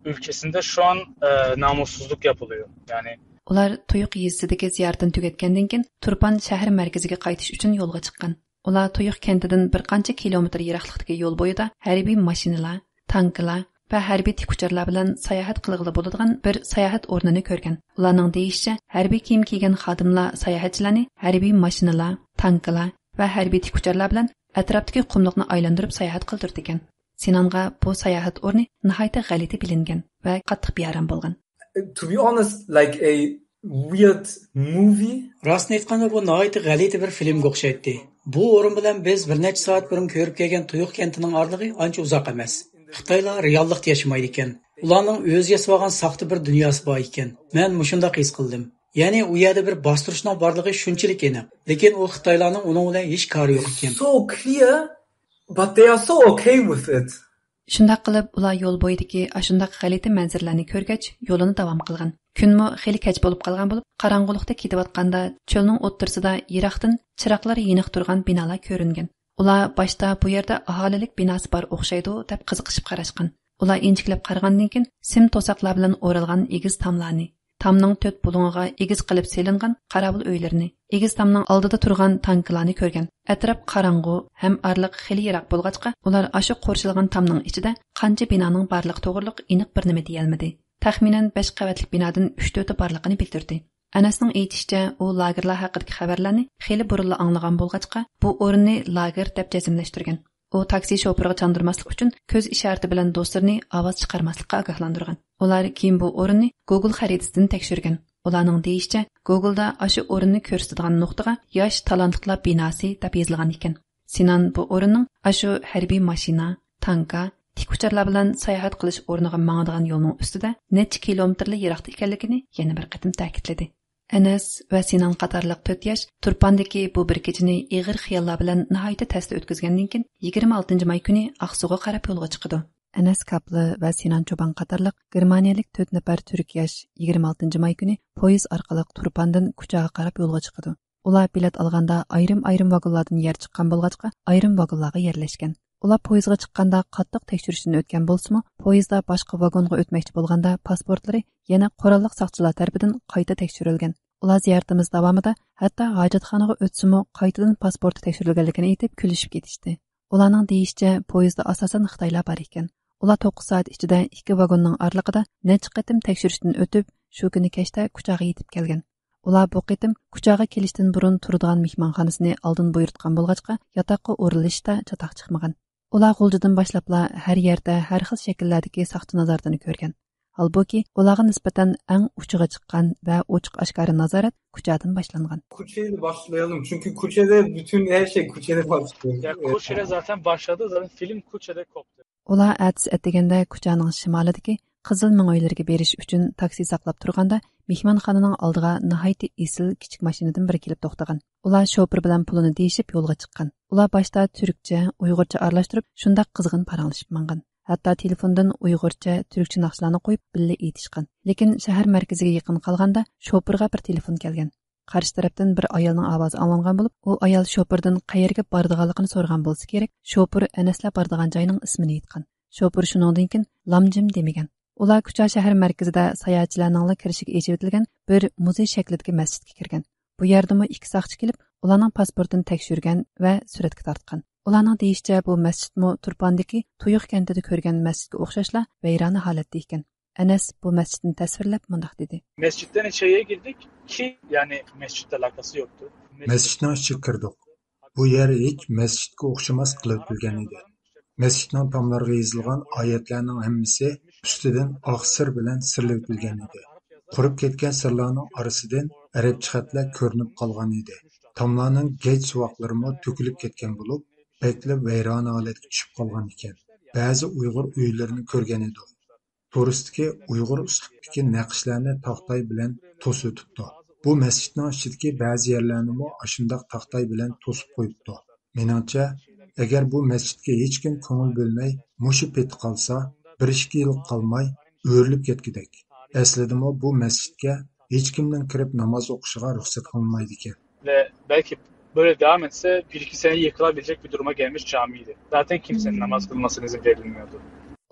ülkesinde şu an, e, namussuzluk yapılıyor. Yani ئۇلار تۇيۇق يېزىسىدىكى زىيارىتىنى تۈگەتكەندىن كېيىن، تۇرپان شەھەر مەركىزىگە قايتىش ئۈچۈن يولغا چىققان. ئۇلار تۇيۇق كەنتىدىن بىر قانچە كىلومېتىر يىراقلىقتىكى يول بويىدا ھەربىي ماشىنىلار، تانكىلار ۋە ھەربىي تىكۇچارلار بىلەن ساياھەت قىلغىلى بولىدىغان بىر ساياھەت ئورنىنى كۆرگەن. ئۇلارنىڭ دېيىشىچە، ھەربىي كىيىم كىيگەن خادىملار ساياھەتچىلەرنى ھەربىي ماشىنىلار، تانكىلار ۋە ھەربىي تىكۇچارلار بىلەن ئەتراپتىكى قۇملۇقنى ئايلاندۇرۇپ ساياھەت قىلدۇرىدىكەن. سىنانغا بۇ ساياھەت ئورنى ناھايىتى غەلىتە بىلىنگەن ۋە قاتتىق بىئارام بولغان. To be honest, like a weird movie. راستىنى ئېيتقاندا، بۇ ناھايىتى غەلىتە بىر فىلىمگە ئوخشايتتى. بۇ ئورۇن بىلەن بىز بىر نەچچە سائەت بۇرۇن كۆرۈپ كەلگەن تۇيۇق كەنتىنىڭ ئارىلىقى ئانچە ئۇزاق ئەمەس. خىتايلار رېئاللىقتا ياشىمايدىكەن. ئۇلارنىڭ ئۆزى ياسىۋالغان ساختا بىر دۇنياسى بار ئىكەن. مەن مۇشۇنداق ھېس قىلدىم. يەنى ئۇ يەردە بىر باستۇرۇشنىڭ بارلىقى شۇنچىلىك ئېنىق. لېكىن ئۇ خىتايلارنىڭ ئۇنىڭ بىلەن ھېچ كارى يوق ئىكەن. So clear, but they are so okay with it. شۇنداق قىلىپ، ئۇلار يول بويىدىكى ئاشۇنداق غەلىتە مەنزىرىلەرنى كۆرگەچ، يولىنى داۋام قىلغان. كۈنمۇ خېلى كەچ بولۇپ قالغان بولۇپ، قاراڭغۇلۇقتا كېتىۋاتقاندا، چۆلنىڭ ئوتتۇرىسىدا يىراقتىن چىراغلىرى يېنىق تۇرغان بىنالار كۆرۈنگەن. ئۇلار باشتا بۇ يەردە ئاھالىلىك بىناسى بار ئوخشايدۇ، دەپ قىزىقىشىپ قاراشقان. ئۇلار ئىنچىكىلەپ قارىغاندىن كېيىن، سىم توساقلار بىلەن ئورالغان ئېگىز تاملارنى، تامنىڭ تۆت بۇلۇڭىغا ئېگىز قىلىپ سېلىنغان قاراۋۇل ئۆيلىرىنى، ئېگىز تامنىڭ ئالدىدا تۇرغان تانكىلارنى كۆرگەن. ئەتراپ قاراڭغۇ ھەم ئارىلىق خېلى يىراق بولغاچقا، ئۇلار ئاشۇ قورشىلىغان تامنىڭ ئىچىدە قانچە بىنانىڭ بارلىقى توغرىلىق ئېنىق بىر نېمە دېيەلمىدى. تەخمىنەن بەش قەۋەتلىك بىنادىن ئۈچ تۆتى بارلىقىنى بىلدۈردى. ئەنەسنىڭ ئېيتىشىچە، ئۇ لاگېرلار ھەققىدىكى خەۋەرلەرنى خېلى بۇرۇنلا ئاڭلىغان بولغاچقا، بۇ ئورۇننى لاگېر دەپ جەزملەشتۈرگەن. ئۇ تاكسى شوپۇرىغا چاندۇرماسلىق ئۈچۈن كۆز ئىشارىتى بىلەن دوستلىرىنى ئاۋاز چىقارماسلىققا ئاگاھلاندۇرغان. ئۇلار كېيىن بۇ ئورۇننى گوگول خەرىتىسىدىن تەكشۈرگەن. ئۇلارنىڭ دېيىشىچە، گوگولدا ئاشۇ ئورۇننى كۆرسىتىدىغان نۇقتىغا ياش تالانتلىقلار بىناسى دەپ يېزىلغان ئىكەن. سىنان بۇ ئورۇننىڭ ئاشۇ ھەربىي ماشىنا، تانكا، تىكۇچارلار بىلەن ساياھەت قىلىش ئورنىغا ماڭىدىغان يولنىڭ ئۈستىدە نەچچە كىلومېتىرلا يىراقتا ئىكەنلىكىنى يەنە بىر قېتىم تەكىتلىدى. ئەنەس ۋە سىنان قاتارلىق تۆت ياش تۇرپاندىكى بۇ بىر كېچىنى ئېغىر خىياللار بىلەن ناھايىتى تەستە ئۆتكۈزگەندىن كېيىن، يىگىرمە ئالتىنچى ماي كۈنى ئاقسۇغا قاراپ يولغا چىقىدۇ. ئەنەس كاپلى ۋە سىنان چوبان قاتارلىق گېرمانىيەلىك تۆت نەپەر تۈرك ياش يىگىرمە ئالتىنچى ماي كۈنى پويىز ئارقىلىق تۇرپاندىن كۇچاغا قاراپ يولغا چىقىدۇ. ئۇلار بېلەت ئالغاندا ئايرىم-ئايرىم ۋاگونلاردىن يەر چىققان بولغاچقا، ئايرىم ۋاگونلارغا يەرلەشكەن. ئۇلار پويىزغا چىققاندا قاتتىق تەكشۈرۈشتىن ئۆتكەن بولسىمۇ، پويىزدا باشقا ۋاگونغا ئۆتمەكچى بولغاندا پاسپورتلىرى يەنە قوراللىق ساقچىلار تەرىپىدىن قايتا تەكشۈرۈلگەن. ئۇلار زىيارىتىمىز داۋامىدا ھەتتا ھاجەتخانىغا ئۆتسىمۇ قايتىدىن پاسپورتى تەكشۈرۈلگەنلىكىنى ئېيتىپ كۈلۈشۈپ كېتىشتى. ئۇلارنىڭ دېيىشىچە، پويىزدا ئاساسەن خىتايلار بار ئىكەن. ئۇلار توققۇز سائەت ئىچىدە ئىككى ۋاگوننىڭ ئارىلىقىدا نەچچە قېتىم تەكشۈرۈشتىن ئۆتۈپ، شۇ كۈنى كەچتە كۇچاغا يېتىپ كەلگەن. ئۇلار بۇ قېتىم كۇچاغا كېلىشتىن بۇرۇن تۇرىدىغان مېھمانخانىسىنى ئالدىن بۇيرۇتقان بولغاچقا، ياتاققا ئورۇنلىشىشتا چاتاق چىقمىغان. ئۇلار غۇلجىدىن باشلاپلا ھەر يەردە ھەر خىل شەكىللەردىكى ساقچى نازارىتىنى كۆرگەن. ھالبۇكى، ئۇلارغا نىسبەتەن ئەڭ ئۇچىغا چىققان ۋە ئوچۇق-ئاشكارا نازارەت كۇچادىن باشلانغان. Kuçeyle başlayalım. Çünkü Kuçe'de bütün her şey Kuçe'de başlıyor. Ya Kuçe'de zaten başladı. Zaten film Kuçe'de koptu. ئۇلار ئەتىسى ئەتىگەندە كۇچانىڭ شىمالىدىكى قىزىل مېڭە ئۆيلىرىگە بېرىش ئۈچۈن تاكسى ساقلاپ تۇرغاندا، مېھمانخانىنىڭ ئالدىغا ناھايىتى ئېسىل كىچىك ماشىنىدىن بىرى كېلىپ توختىغان. ئۇلار شوپۇر بىلەن پۇلىنى دېيىشىپ يولغا چىققان. ئۇلار باشتا تۈركچە، ئۇيغۇرچە ئارىلاشتۇرۇپ، شۇنداق قىزغىن پاراڭلىشىپ ماڭغان. ھەتتا تېلېفوندىن ئۇيغۇرچە، تۈركچە ناخشىلارنى قويۇپ، بىللە ئېيتىشقان. لېكىن شەھەر مەركىزىگە يېقىن قالغاندا، شوپۇرغا بىر تېلېفون كەلگەن. قارشى تەرەپتىن بىر ئايالنىڭ ئاۋازى ئاڭلانغان بولۇپ، ئۇ ئايال شوپۇردىن قەيەرگە بارىدىغانلىقىنى سورىغان بولسا كېرەك، شوپۇر ئەنەسلەر بارىدىغان جاينىڭ ئىسمىنى ئېيتقان. شوپۇر شۇنىڭدىن كېيىن لامجىم دېمىگەن. ئۇلار كۇچا شەھەر مەركىزىدە ساياھەتچىلەرنىڭلا كىرىشىگە ئېچىۋېتىلگەن بىر مۇزېي شەكلىدىكى مەسچىتكە كىرگەن. بۇ يەردىمۇ ئىككى ساقچى كېلىپ، ئۇلارنىڭ پاسپورتىنى تەكشۈرگەن ۋە سۈرەتكە تارتقان. ئۇلارنىڭ دېيىشىچە، بۇ مەسچىتمۇ تۇرپاندىكى تۇيۇق كەنتىدە كۆرگەن مەسچىتكە ئوخشاشلا ۋەيرانە ھالەتتە ئىكەن. ئەنەس بۇ مەسچىتنى تەسۋىرلەپ مۇنداق دېدى. Mescitten içeriye girdik ki yani mescitle alakası yoktu. مەسچىتنىڭ ئىچىگە كىردۇق. بۇ يەر ھېچ مەسچىتكە ئوخشىماس قىلىۋېتىلگەن ئىدى. مەسچىتنىڭ تاملىرىغا يېزىلغان ئايەتلەرنىڭ ھەممىسى ئۈستىدىن ئاق سىر بىلەن سىرلىۋېتىلگەن ئىدى. قۇرۇپ كەتكەن سىرلارنىڭ ئارىسىدىن ئەرەبچە خەتلەر كۆرۈنۈپ قالغان ئىدى. تاملارنىڭ گەج سوۋاقلىرىمۇ تۆكۈلۈپ كەتكەن بولۇپ، بەكلا ۋەيرانە ھالەتكە چۈشۈپ قالغان ئىكەن. بەزى ئۇيغۇر ئۆيلىرىنى كۆرگەن ئىدۇق. تورۇستىكى ئۇيغۇر ئۇسلۇبتىكى نەقىشلەرنى تاختاي بىلەن توسۇۋېتىپتۇ. بۇ مەسچىتنىڭ ئىچىدىكى بەزى يەرلەرنىمۇ ئاشۇنداق تاختاي بىلەن توسۇپ قويۇپتۇ. مېنىڭچە، ئەگەر بۇ مەسچىتكە ھېچكىم كۆڭۈل بۆلمەي، مۇشۇ پېتى قالسا، بىر ئىككى يىل قالماي ئۆرۈلۈپ كەتكۈدەك. ئەسلىدىمۇ بۇ مەسچىتكە ھېچكىمنىڭ كىرىپ ناماز ئوقۇشىغا رۇخسەت قىلىنمايدىكەن. Ve belki böyle devam etse bir iki sene yıkılabilecek bir duruma gelmiş camiydi. Zaten kimsenin namaz kılmasına izin verilmiyordu.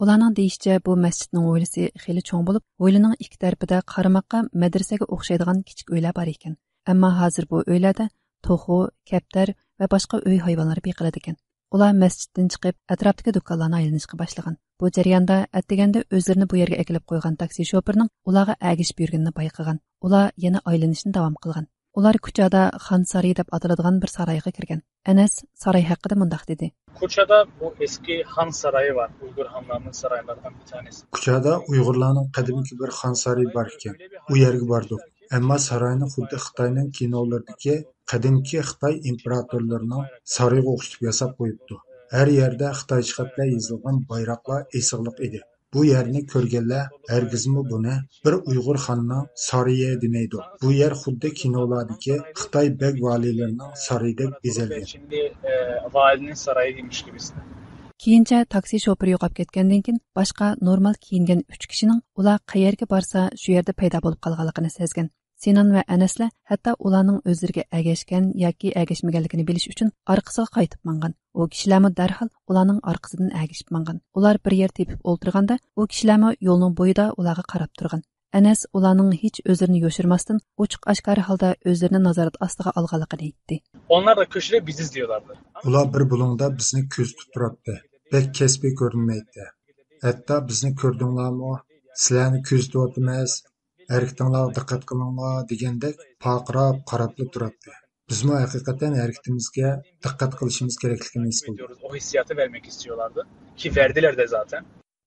ئۇلارنىڭ دېيىشىچە، بۇ مەسچىتنىڭ ھويلىسى خېلى چوڭ بولۇپ، ھويلىنىڭ ئىككى تەرىپىدە قارىماققا مەدرىسەگە ئوخشايدىغان كىچىك ئۆيلەر بار ئىكەن. ئەمما ھازىر بۇ ئۆيلەردە توخۇ، كەپتەر ۋە باشقا ئۆي ھايۋانلىرى بېقىلىدىكەن. ئۇلار مەسچىتتىن چىقىپ، ئەتراپتىكى دۇكانلارنى ئايلىنىشقا باشلىغان. بۇ جەرياندا ئەتىگەندە ئۆزلىرىنى بۇ يەرگە ئەكېلىپ قويغان تاكسى شوپۇرىنىڭ ئۇلارغا ئەگىشىپ يۈرگىنىنى بايقىغان. ئۇلار يەنە ئايلىنىشنى داۋام قىلغان. ئۇلار كۇچادا خان سارىيى دەپ ئاتىلىدىغان بىر سارايغا كىرگەن. ئەنەس ساراي ھەققىدە مۇنداق دېدى. Kuça'da bu eski han sarayı var. Uygur hanlarının saraylarından bir tanesi. كۇچادا ئۇيغۇرلارنىڭ قەدىمكى بىر خان سارىيى بار ئىكەن. ئۇ يەرگە باردۇق. ئەمما ساراينى خۇددى خىتاينىڭ كىنولىرىدىكى قەدىمكى خىتاي ئىمپېراتورلىرىنىڭ سارىيىغا ئوخشىتىپ ياساپ قويۇپتۇ. ھەر يەردە خىتايچە خەتلەر يېزىلغان بايراقلار ئېسىقلىق ئىدى. بۇ يەرنى كۆرگەنلەر ھەرگىزمۇ بۇنى بىر ئۇيغۇر خاننىڭ سارىيى دېمەيدۇ. بۇ يەر خۇددى كىنولاردىكى خىتاي بەگ ۋالىيلىرىنىڭ سارىيىدەك بېزەلگەن. Şimdi e, valinin sarayıymış gibisine. كېيىنچە تاكسى شوپۇرى يوقاپ كەتكەندىن كېيىن، باشقا نورمال كىيىنگەن ئۈچ كىشىنىڭ ئۇلار قەيەرگە بارسا شۇ يەردە پەيدا بولۇپ قالغانلىقىنى سەزگەن. سىنان ۋە ئەنەسلەر ھەتتا ئۇلارنىڭ ئۆزلىرىگە ئەگەشكەن ياكى ئەگەشمىگەنلىكىنى بىلىش ئۈچۈن ئارقىسىغا قايتىپ ماڭغان. ئۇ كىشىلەرمۇ دەرھال ئۇلارنىڭ ئارقىسىدىن ئەگىشىپ ماڭغان. ئۇلار بىر يەر تېپىپ ئولتۇرغاندا، ئۇ كىشىلەرمۇ يولنىڭ بويىدا ئۇلارغا قاراپ تۇرغان. ئەنەس ئۇلارنىڭ ھېچ ئۆزلىرىنى يوشۇرماستىن، ئوچۇق-ئاشكارا ھالدا ئۆزلىرىنى نازارەت ئاستىغا ئالغانلىقىنى ئېيتتى. Onlar da köşede biziz diyorlardı. ئۇلار بىر بۇلۇڭدا بىزنى كۆزىتىپ تۇراتتى. بەك كەسپىي كۆرۈنمەيتتى. ھەتتا بىزنى كۆردۈڭلارمۇ؟ سىلەرنى كۆزىتىۋاتىمىز، ھەرىكىتىڭلارغا دىققەت قىلىڭلار دېگەندەك پارقىراپ قاراپلا تۇراتتى. بىزمۇ ھەقىقەتەن ھەرىكىتىمىزگە دىققەت قىلىشىمىز كېرەكلىكىنى ھېس قىلدۇق. O hissiyatı vermek istiyorlardı. Ki verdiler de zaten.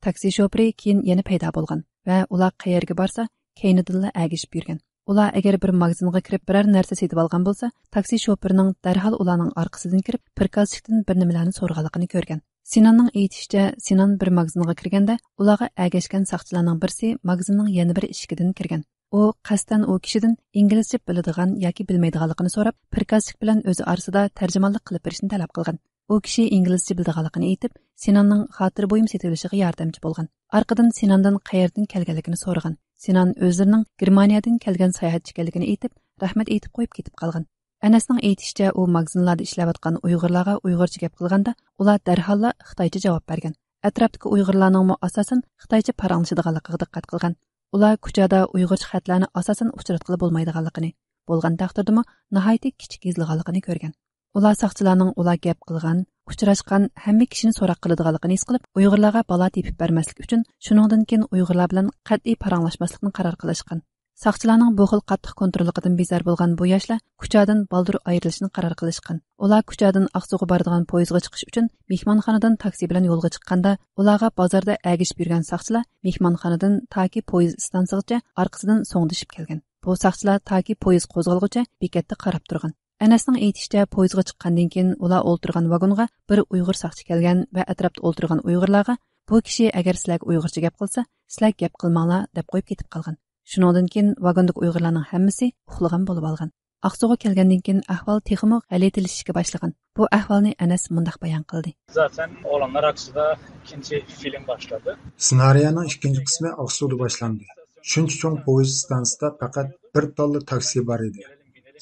تاكسى شوپۇرى كېيىن يەنە پەيدا بولغان ۋە ئۇلار قەيەرگە بارسا، كەينىدىنلا ئەگىشىپ يۈرگەن. ئۇلار ئەگەر بىر ماگىزىنغا كىرىپ بىرەر نەرسە سېتىۋالغان بولسا، تاكسى شوپۇرىنىڭ دەرھال ئۇلارنىڭ ئارقىسىدىن كىرىپ، پىركازچىكتىن بىر نېمىلەرنى سورىغانلىقىنى كۆرگەن. سىناننىڭ ئېيتىشىچە، سىنان بىر ماگىزىنغا كىرگەندە، ئۇلارغا ئەگەشكەن ساقچىلارنىڭ بىرسى ماگىزىننىڭ يەنە بىر ئىشىكىدىن كىرگەن. ئۇ قەستەن ئۇ كىشىدىن ئىنگلىزچە بىلىدىغان ياكى بىلمەيدىغانلىقىنى سوراپ، پىركازچىك بىلەن ئۆزى ئارىسىدا تەرجىمانلىق قىلىپ بېرىشنى تەلەپ قىلغان. ئۇ كىشى ئىنگلىزچە بىلىدىغانلىقىنى ئېيتىپ، سىناننىڭ خاتىرە بۇيۇم سېتىۋېلىشىغا ياردەمچى بولغان. ئارقىدىن سىناندىن قەيەردىن كەلگەنلىكىنى سورىغان. سىنان ئۆزلىرىنىڭ گېرمانىيەدىن كەلگەن ساياھەتچى ئىكەنلىكىنى ئېيتىپ، رەھمەت ئېيتىپ قويۇپ كېتىپ قالغان. ئەنەسنىڭ ئېيتىشىچە، ئۇ ماگىزىنلاردا ئىشلەۋاتقان ئۇيغۇرلارغا ئۇيغۇرچە گەپ قىلغاندا، ئۇلار دەرھاللا خىتايچە جاۋاب بەرگەن. ئەتراپتىكى ئۇيغۇرلارنىڭمۇ ئاساسەن خىتايچە پاراڭلىشىدىغانلىقىغا دىققەت قىلغان. ئۇلار كۇچادا ئۇيغۇرچە خەتلەرنى ئاساسەن ئۇچراتقىلى بولمايدىغانلىقىنى، بولغان تەقدىردىمۇ ناھايىتى كىچىك يېزىلغانلىقىنى كۆرگەن. ئۇلار ساقچىلارنىڭ ئۇلار گەپ قىلغان، ئۇچراشقان ھەممە كىشىنى سوراق قىلىدىغانلىقىنى ھېس قىلىپ، ئۇيغۇرلارغا بالا تېپىپ بەرمەسلىك ئۈچۈن، شۇنىڭدىن كېيىن ئۇيغۇرلار بىلەن قەتئىي پاراڭلاشماسلىقنى قارار قىلىشقان. ساقچىلارنىڭ بۇ خىل قاتتىق كونتروللۇقىدىن بىزار بولغان بۇ ياشلار كۇچادىن بالدۇر ئايرىلىشنى قارار قىلىشقان. ئۇلار كۇچادىن ئاقسۇغا بارىدىغان پويىزغا چىقىش ئۈچۈن مېھمانخانىدىن تاكسى بىلەن يولغا چىققاندا، ئۇلارغا بازاردا ئەگىشىپ يۈرگەن ساقچىلار مېھمانخانىدىن تاكى پويىز ئىستانسىغىچە ئارقىسىدىن سوڭدىشىپ كەلگەن. بۇ ساقچىلار تاكى پويىز قوزغالغۇچە بېكەتتە قاراپ تۇرغان. ئەنەسنىڭ ئېيتىشىچە، پويىزغا چىققاندىن كېيىن ئۇلار ئولتۇرغان ۋاگونغا بىر ئۇيغۇر ساقچى كەلگەن ۋە ئەتراپتا ئولتۇرغان ئۇيغۇرلارغا، بۇ كىشى ئەگەر سىلەرگە ئۇيغۇرچە گەپ قىلسا، سىلەر گەپ قىلماڭلار، دەپ قويۇپ كېتىپ قالغان. شۇنىڭدىن كېيىن ۋاگوندىكى ئۇيغۇرلارنىڭ ھەممىسى ئۇخلىغان بولۇپ ئالغان. ئاقسۇغا كەلگەندىن كېيىن ئەھۋال تېخىمۇ غەلىتىلىشىشكە باشلىغان. بۇ ئەھۋالنى ئەنەس مۇنداق بايان قىلدى. Zaten olanlar aksi de ikinci film başladı. سېنارىيەنىڭ ئىككىنچى قىسمى ئاقسۇدا باشلاندى. شۇنچە چوڭ پويىز ئىستانسىسىدا پەقەت بىر تاللا تاكسى بار ئىدى.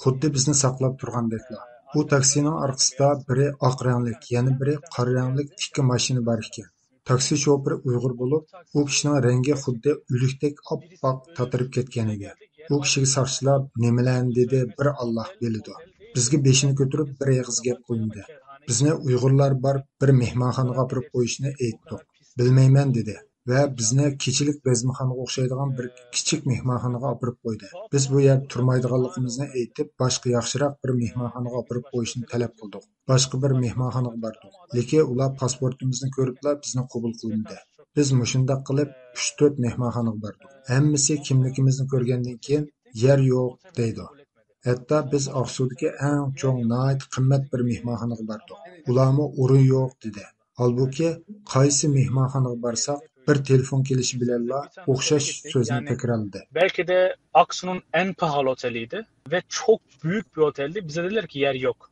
خۇددى بىزنى ساقلاپ تۇرغاندەكلا. بۇ تاكسىنىڭ ئارقىسىدا بىرى ئاق رەڭلىك، يەنە بىرى قارا رەڭلىك ئىككى ماشىنا بار ئىكەن. تاكسى شوپۇرى ئۇيغۇر بولۇپ، ئۇ كىشىنىڭ رەڭگى خۇددى ئۆلۈكتەك ئاپئاق تاتىرىپ كەتكەن ئىدى. ئۇ كىشىگە ساقچىلار نېمىلەرنى دېدى، بىر ئاللاھ بىلىدۇ. بىزگە بېشىنى كۆتۈرۈپ، بىر ئېغىز گەپ قىلمىدى. بىزنى ئۇيغۇرلار بار بىر مېھمانخانىغا ئاپىرىپ قويۇشنى ئېيتتۇق. بىلمەيمەن، دېدى ۋە بىزنى كېچىلىك بەزمىخانىغا ئوخشايدىغان بىر كىچىك مېھمانخانىغا ئاپىرىپ قويدى. بىز بۇ يەردە تۇرمايدىغانلىقىمىزنى ئېيتىپ، باشقا ياخشىراق بىر مېھمانخانىغا ئاپىرىپ قويۇشنى تەلەپ قىلدۇق. باشقا بىر مېھمانخانىغا باردۇق. لېكىن ئۇلار پاسپورتىمىزنى كۆرۈپلا بىزنى قوبۇل قىلمىدى. بىز مۇشۇنداق قىلىپ ئۈچ-تۆت مېھمانخانىغا باردۇق. ھەممىسى كىملىكىمىزنى كۆرگەندىن كېيىن يەر يوق دەيدۇ. ھەتتا بىز ئاقسۇدىكى ئەڭ چوڭ، ناھايىتى قىممەت بىر مېھمانخانىغا باردۇق. ئۇلارمۇ ئورۇن يوق دېدى. ھالبۇكى، قايسى مېھمانخانىغا بارساق، بىر تېلېفون كېلىشى بىلەنلا ئوخشاش سۆزنى تەكرارلىدى. Belki de Aksu'nun en pahalı oteliydi ve çok büyük bir oteldi. Bize dediler ki yer yok.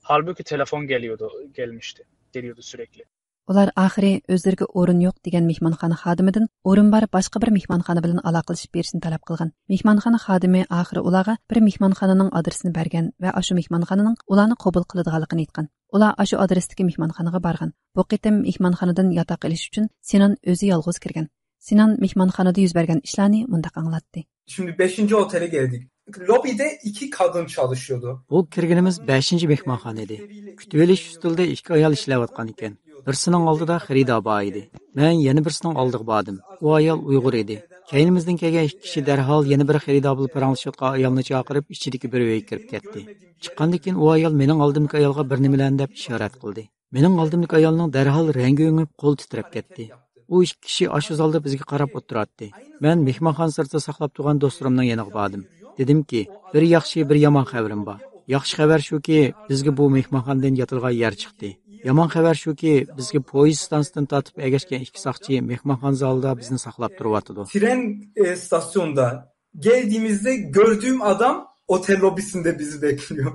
Halbuki telefon geliyordu, gelmişti. Geliyordu sürekli. ئۇلار ئاخىرى ئۆزلىرىگە ئورۇن يوق دېگەن مېھمانخانا خادىمىدىن ئورۇن بار باشقا بىر مېھمانخانا بىلەن ئالاقىلىشىپ بېرىشنى تەلەپ قىلغان. مېھمانخانا خادىمى ئاخىرى ئۇلارغا بىر مېھمانخانىنىڭ ئادرېسىنى بەرگەن ۋە ئاشۇ مېھمانخانىنىڭ ئۇلارنى قوبۇل قىلىدىغانلىقىنى ئېيتقان. ئۇلار ئاشۇ ئادرېستىكى مېھمانخانىغا بارغان. بۇ قېتىم مېھمانخانىدىن ياتاق ئېلىش ئۈچۈن سىنان ئۆزى يالغۇز كىرگەن. سىنان مېھمانخانىدا يۈز بەرگەن ئىشلارنى مۇنداق ئاڭلاتتى. Şimdi beşinci otele geldik. Lobide iki kadın çalışıyordu. بۇ كىرگىنىمىز بەشىنچى مېھمانخانا ئىدى. كۈتۈۋېلىش ئۈستىلىدە ئىككى ئايال ئىشلەۋاتقان ئىكەن. بىرسىنىڭ ئالدىدا خېرىدار بار ئىدى. مەن يەنە بىرسىنىڭ ئالدىغا باردىم. ئۇ ئايال ئۇيغۇر ئىدى. كەينىمىزدىن كەلگەن ئىككى كىشى دەرھال يەنە بىر خېرىدار بىلەن پاراڭلىشىۋاتقان ئايالنى چاقىرىپ، ئىچىدىكى بىر ئۆيگە كىرىپ كەتتى. چىققاندىن كېيىن ئۇ ئايال مېنىڭ ئالدىمدىكى ئايالغا بىر نېمىلەرنى دەپ ئىشارەت قىلدى. مېنىڭ ئالدىمدىكى ئايالنىڭ دەرھال رەڭگى ئۆڭۈپ، قولى تىترەپ كەتتى. ئۇ ئىككى كىشى ئاشۇ زالدا بىزگە قاراپ ئولتۇراتتى. مەن مېھمانخانا سىرتىدا ساقلاپ تۇرغان دوستلىرىمنىڭ يېنىغا باردىم. دېدىمكى، بىر ياخشى، بىر يامان خەۋىرىم بار. ياخشى خەۋەر شۇكى، بىزگە بۇ مېھمانخانىدىن ياتىدىغان يەر چىقتى. يامان خەۋەر شۇكى، بىزگە پويىز ئىستانسىسىدىن تارتىپ ئەگەشكەن ئىككى ساقچى مېھمانخانا زالىدا بىزنى ساقلاپ تۇرۇۋاتىدۇ. Tren e, istasyonunda geldiğimizde gördüğüm adam otel lobisinde bizi bekliyor.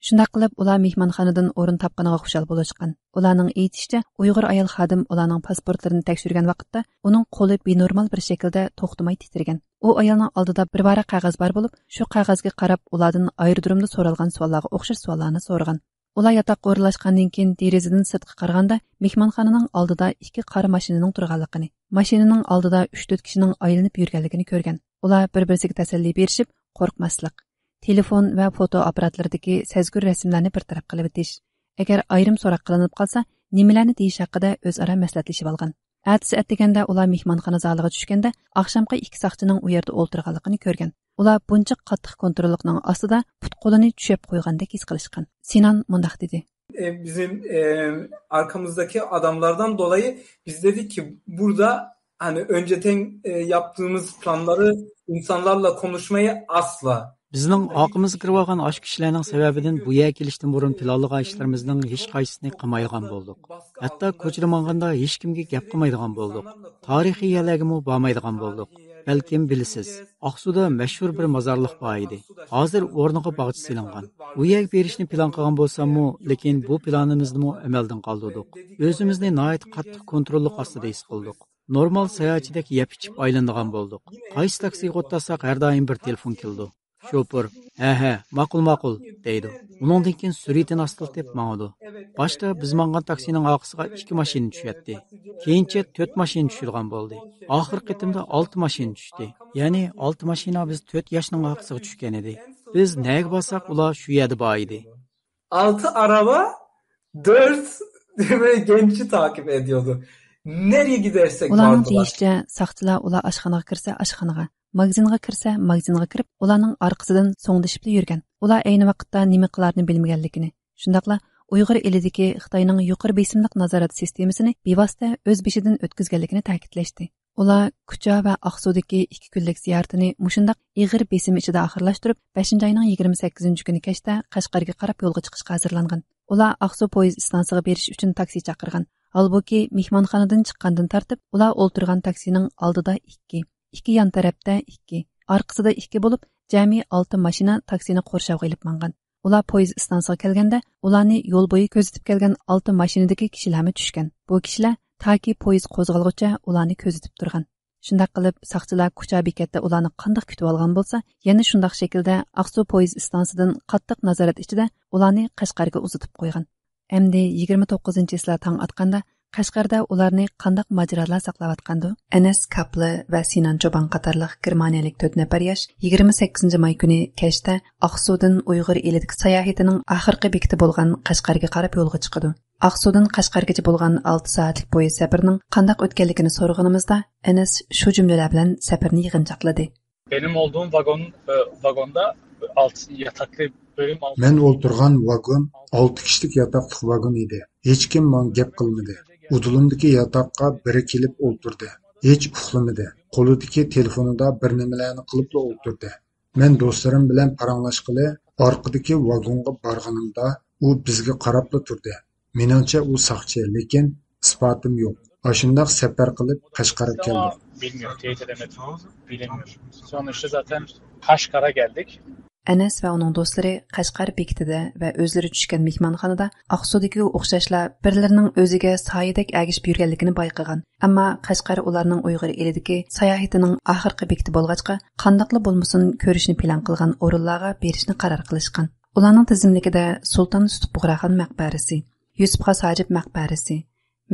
شۇنداق قىلىپ، ئۇلار مېھمانخانىدىن ئورۇن تاپقىنىغا خۇشال بولۇشقان. ئۇلارنىڭ ئېيتىشىچە، ئۇيغۇر ئايال خادىم ئۇلارنىڭ پاسپورتلىرىنى تەكشۈرگەن ۋاقىتتا ئۇنىڭ قولى بىنورمال بىر شەكىلدە توختىماي تىترىگەن. ئۇ ئايالنىڭ ئالدىدا بىر ۋاراق قەغەز بار بولۇپ، شۇ قەغەزگە قاراپ ئۇلاردىن ئايرودرومدا سورالغان سوئاللارغا ئوخشاش سوئاللارنى سورىغان. ئۇلار ياتاققا ئورۇنلاشقاندىن كېيىن دېرىزىدىن سىرتقا قارىغاندا، مېھمانخانىنىڭ ئالدىدا ئىككى قارا ماشىنىنىڭ تۇرغانلىقىنى، ماشىنىنىڭ ئالدىدا ئۈچ-تۆت كىشىنىڭ ئايلىنىپ يۈرگەنلىكىنى كۆرگەن. ئۇلار بىر-بىرسىگە تەسەللى بېرىشىپ، قورقماسلىق، تېلېفون ۋە فوتو ئاپپاراتلىرىدىكى سەزگۈر رەسىملەرنى بىر تەرەپ قىلىۋېتىش، ئەگەر ئايرىم سوراق قىلىنىپ قالسا، نېمىلەرنى دېيىش ھەققىدە ئۆزئارا مەسلىھەتلىشىۋالغان. ئەتىسى ئەتىگەندە ئۇلار مېھمانخانا زالىغا چۈشكەندە، ئاخشامقى ئىككى ساقچىنىڭ ئۇ يەردە ئولتۇرغانلىقىنى كۆرگەن. ئۇلار بۇنچە قاتتىق كونتروللۇقنىڭ ئاستىدا پۇت-قولىنى چۈشەپ قويغاندەك ھېس قىلىشقان. سىنان مۇنداق دېدى. E, bizim e, arkamızdaki adamlardan dolayı biz dedik ki burada hani önceden e, yaptığımız planları insanlarla konuşmayı asla. بىزنىڭ ئارقىمىزغا كىرىۋالغان ئاشۇ كىشىلەرنىڭ سەۋەبىدىن بۇ يەرگە كېلىشتىن بۇرۇن پىلانلىغان ئىشلىرىمىزنىڭ ھېچقايسىسىنى قىلمايدىغان بولدۇق. ھەتتا كوچىدا ماڭغاندا ھېچكىمگە گەپ قىلمايدىغان بولدۇق. تارىخىي يەرلەرگىمۇ بارمايدىغان بولدۇق. بەلكىم بىلىسىز، ئاقسۇدا مەشھۇر بىر مازارلىق بار ئىدى. ھازىر ئورنىغا باغچە سېلىنغان. ئۇ يەرگە بېرىشنى پىلان قىلغان بولساممۇ، لېكىن بۇ پىلانىمىزنىمۇ ئەمەلدىن قالدۇردۇق. ئۆزىمىزنى ناھايىتى قاتتىق كونتروللۇق ئاستىدا ھېس قىلدۇق. نورمال ساياھەتچىدەك يەپ ئىچىپ ئايلىنىدىغان بولدۇق. قايسى تاكسىغا ئولتۇرساق، ھەر دائىم بىر تېلېفون كېلىدۇ. شوپۇر، ھە، ھە، ماقۇل، ماقۇل، دەيدۇ. ئۇنىڭدىن كېيىن سۈرئىتىنى ئاستىلىتىپ ماڭىدۇ. باشتا بىز ماڭغان تاكسىنىڭ ئارقىسىغا ئىككى ماشىنا چۈشەتتى. كېيىنچە تۆت ماشىنا چۈشىدىغان بولدى. ئاخىرقى قېتىمدا ئالتە ماشىنا چۈشتى. يەنى ئالتە ماشىنا بىز تۆت ياشنىڭ ئارقىسىغا چۈشكەن ئىدى. بىز نەگە بارساق، ئۇلار شۇ يەردە بار ئىدى. Altı araba, dört böyle genci takip ediyordu. Nereye gidersek ئۇلارنىڭ vardılar. دېيىشىچە، ساقچىلار ئۇلار ئاشخانىغا كىرسە ئاشخانىغا، ماگىزىنغا كىرسە ماگىزىنغا كىرىپ، ئۇلارنىڭ ئارقىسىدىن سوڭدىشىپلا يۈرگەن. ئۇلار ئەينى ۋاقىتتا نېمە قىلارىنى بىلمىگەنلىكىنى، شۇنداقلا ئۇيغۇر ئېلىدىكى خىتاينىڭ يۇقىرى بېسىملىق نازارەت سىستېمىسىنى بىۋاسىتە ئۆز بېشىدىن ئۆتكۈزگەنلىكىنى تەكىتلەشتى. ئۇلار كۇچا ۋە ئاقسۇدىكى ئىككى كۈنلۈك زىيارىتىنى مۇشۇنداق ئېغىر بېسىم ئىچىدە ئاخىرلاشتۇرۇپ، بەشىنچى ئاينىڭ يىگىرمە سەككىزىنچى كۈنى كەچتە قەشقەرگە قاراپ يولغا چىقىشقا ھازىرلانغان. ئۇلار ئاقسۇ پويىز ئىستانسىغا بېرىش ئۈچۈن تاكسى چاقىرغان. ھالبۇكى، مېھمانخانىدىن چىققاندىن تارتىپ، ئۇلار ئولتۇرغان تاكسىنىڭ ئالدىدا ئىككى، ئىككى يان تەرەپتە ئىككى، ئارقىسىدا ئىككى بولۇپ، جەمئىي ئالتە ماشىنا تاكسىنى قورشاۋغا ئېلىپ ماڭغان. ئۇلار پويىز ئىستانسىغا كەلگەندە، ئۇلارنى يول بويى كۆزىتىپ كەلگەن ئالتە ماشىنىدىكى كىشىلەرمۇ چۈشكەن. بۇ كىشىلەر تاكى پويىز قوزغالغۇچە ئۇلارنى كۆزىتىپ تۇرغان. شۇنداق قىلىپ، ساقچىلار كۇچا بېكەتتە ئۇلارنى قانداق كۈتۈۋالغان بولسا، يەنە شۇنداق شەكىلدە ئاقسۇ پويىز ئىستانسىدىن قاتتىق نازارەت ئىچىدە ئۇلارنى قەشقەرگە ئۇزىتىپ قويغان. ئەمدى يىگىرمە توققۇزىنچى چىسلا تاڭ ئاتقاندا، قەشقەردە ئۇلارنى قانداق ماجىرالار ساقلاۋاتقاندۇ؟ ئەنەس كاپلى ۋە سىنان چوبان قاتارلىق گېرمانىيەلىك تۆت نەپەر ياش يىگىرمە سەككىزىنچى ماي كۈنى كەچتە ئاقسۇدىن ئۇيغۇر ئېلىدىكى ساياھىتىنىڭ ئاخىرقى بېكىتى بولغان قەشقەرگە قاراپ يولغا چىقىدۇ. ئاقسۇدىن قەشقەرگىچە بولغان ئالتە سائەتلىك پويىز سەپىرىنىڭ قانداق ئۆتكەنلىكىنى سورىغىنىمىزدا، ئەنەس شۇ جۈملىلەر بىلەن سەپىرنى يىغىنچاقلىدى. Benim olduğum vagon, e, vagonda altı yataklı bölüm altı. مەن ئولتۇرغان ۋاگون ئالتە كىشىلىك ياتاقلىق ۋاگون ئىدى. ھېچكىم ماڭا گەپ قىلمىدى. ئۇدۇلۇمدىكى ياتاققا بىرى كېلىپ ئولتۇردى. ھېچ ئۇخلىمىدى. قولىدىكى تېلېفونىدا بىر نېمىلەرنى قىلىپلا ئولتۇردى. مەن دوستلىرىم بىلەن پاراڭلاشقىلى ئارقىدىكى ۋاگونغا بارغىنىمدا، ئۇ بىزگە قاراپلا تۇردى. مېنىڭچە ئۇ ساقچى، لېكىن ئىسپاتىم يوق. ئاشۇنداق سەپەر قىلىپ قەشقەرگە كەلدۇق. Bilmiyorum, teyit edemedim. Bilemiyorum. Sonuçta zaten Kaşgar'a geldik. ئەنەس ۋە ئۇنىڭ دوستلىرى قەشقەر بېكىتىدە ۋە ئۆزلىرى چۈشكەن مېھمانخانىدا ئاقسۇدىكىگە ئوخشاشلا بىرلىرىنىڭ ئۆزىگە سايىدەك ئەگىشىپ يۈرگەنلىكىنى بايقىغان. ئەمما قەشقەر ئۇلارنىڭ ئۇيغۇر ئېلىدىكى ساياھىتىنىڭ ئاخىرقى بېكىتى بولغاچقا، قانداقلا بولمىسۇن كۆرۈشنى پىلان قىلغان ئورۇنلارغا بېرىشنى قارار قىلىشقان. ئۇلارنىڭ تىزىملىكىدە سۇلتان سۇتۇق بۇغراخان مەقبەرىسى، يۈسۈپ خاس ھاجىپ مەقبەرىسى،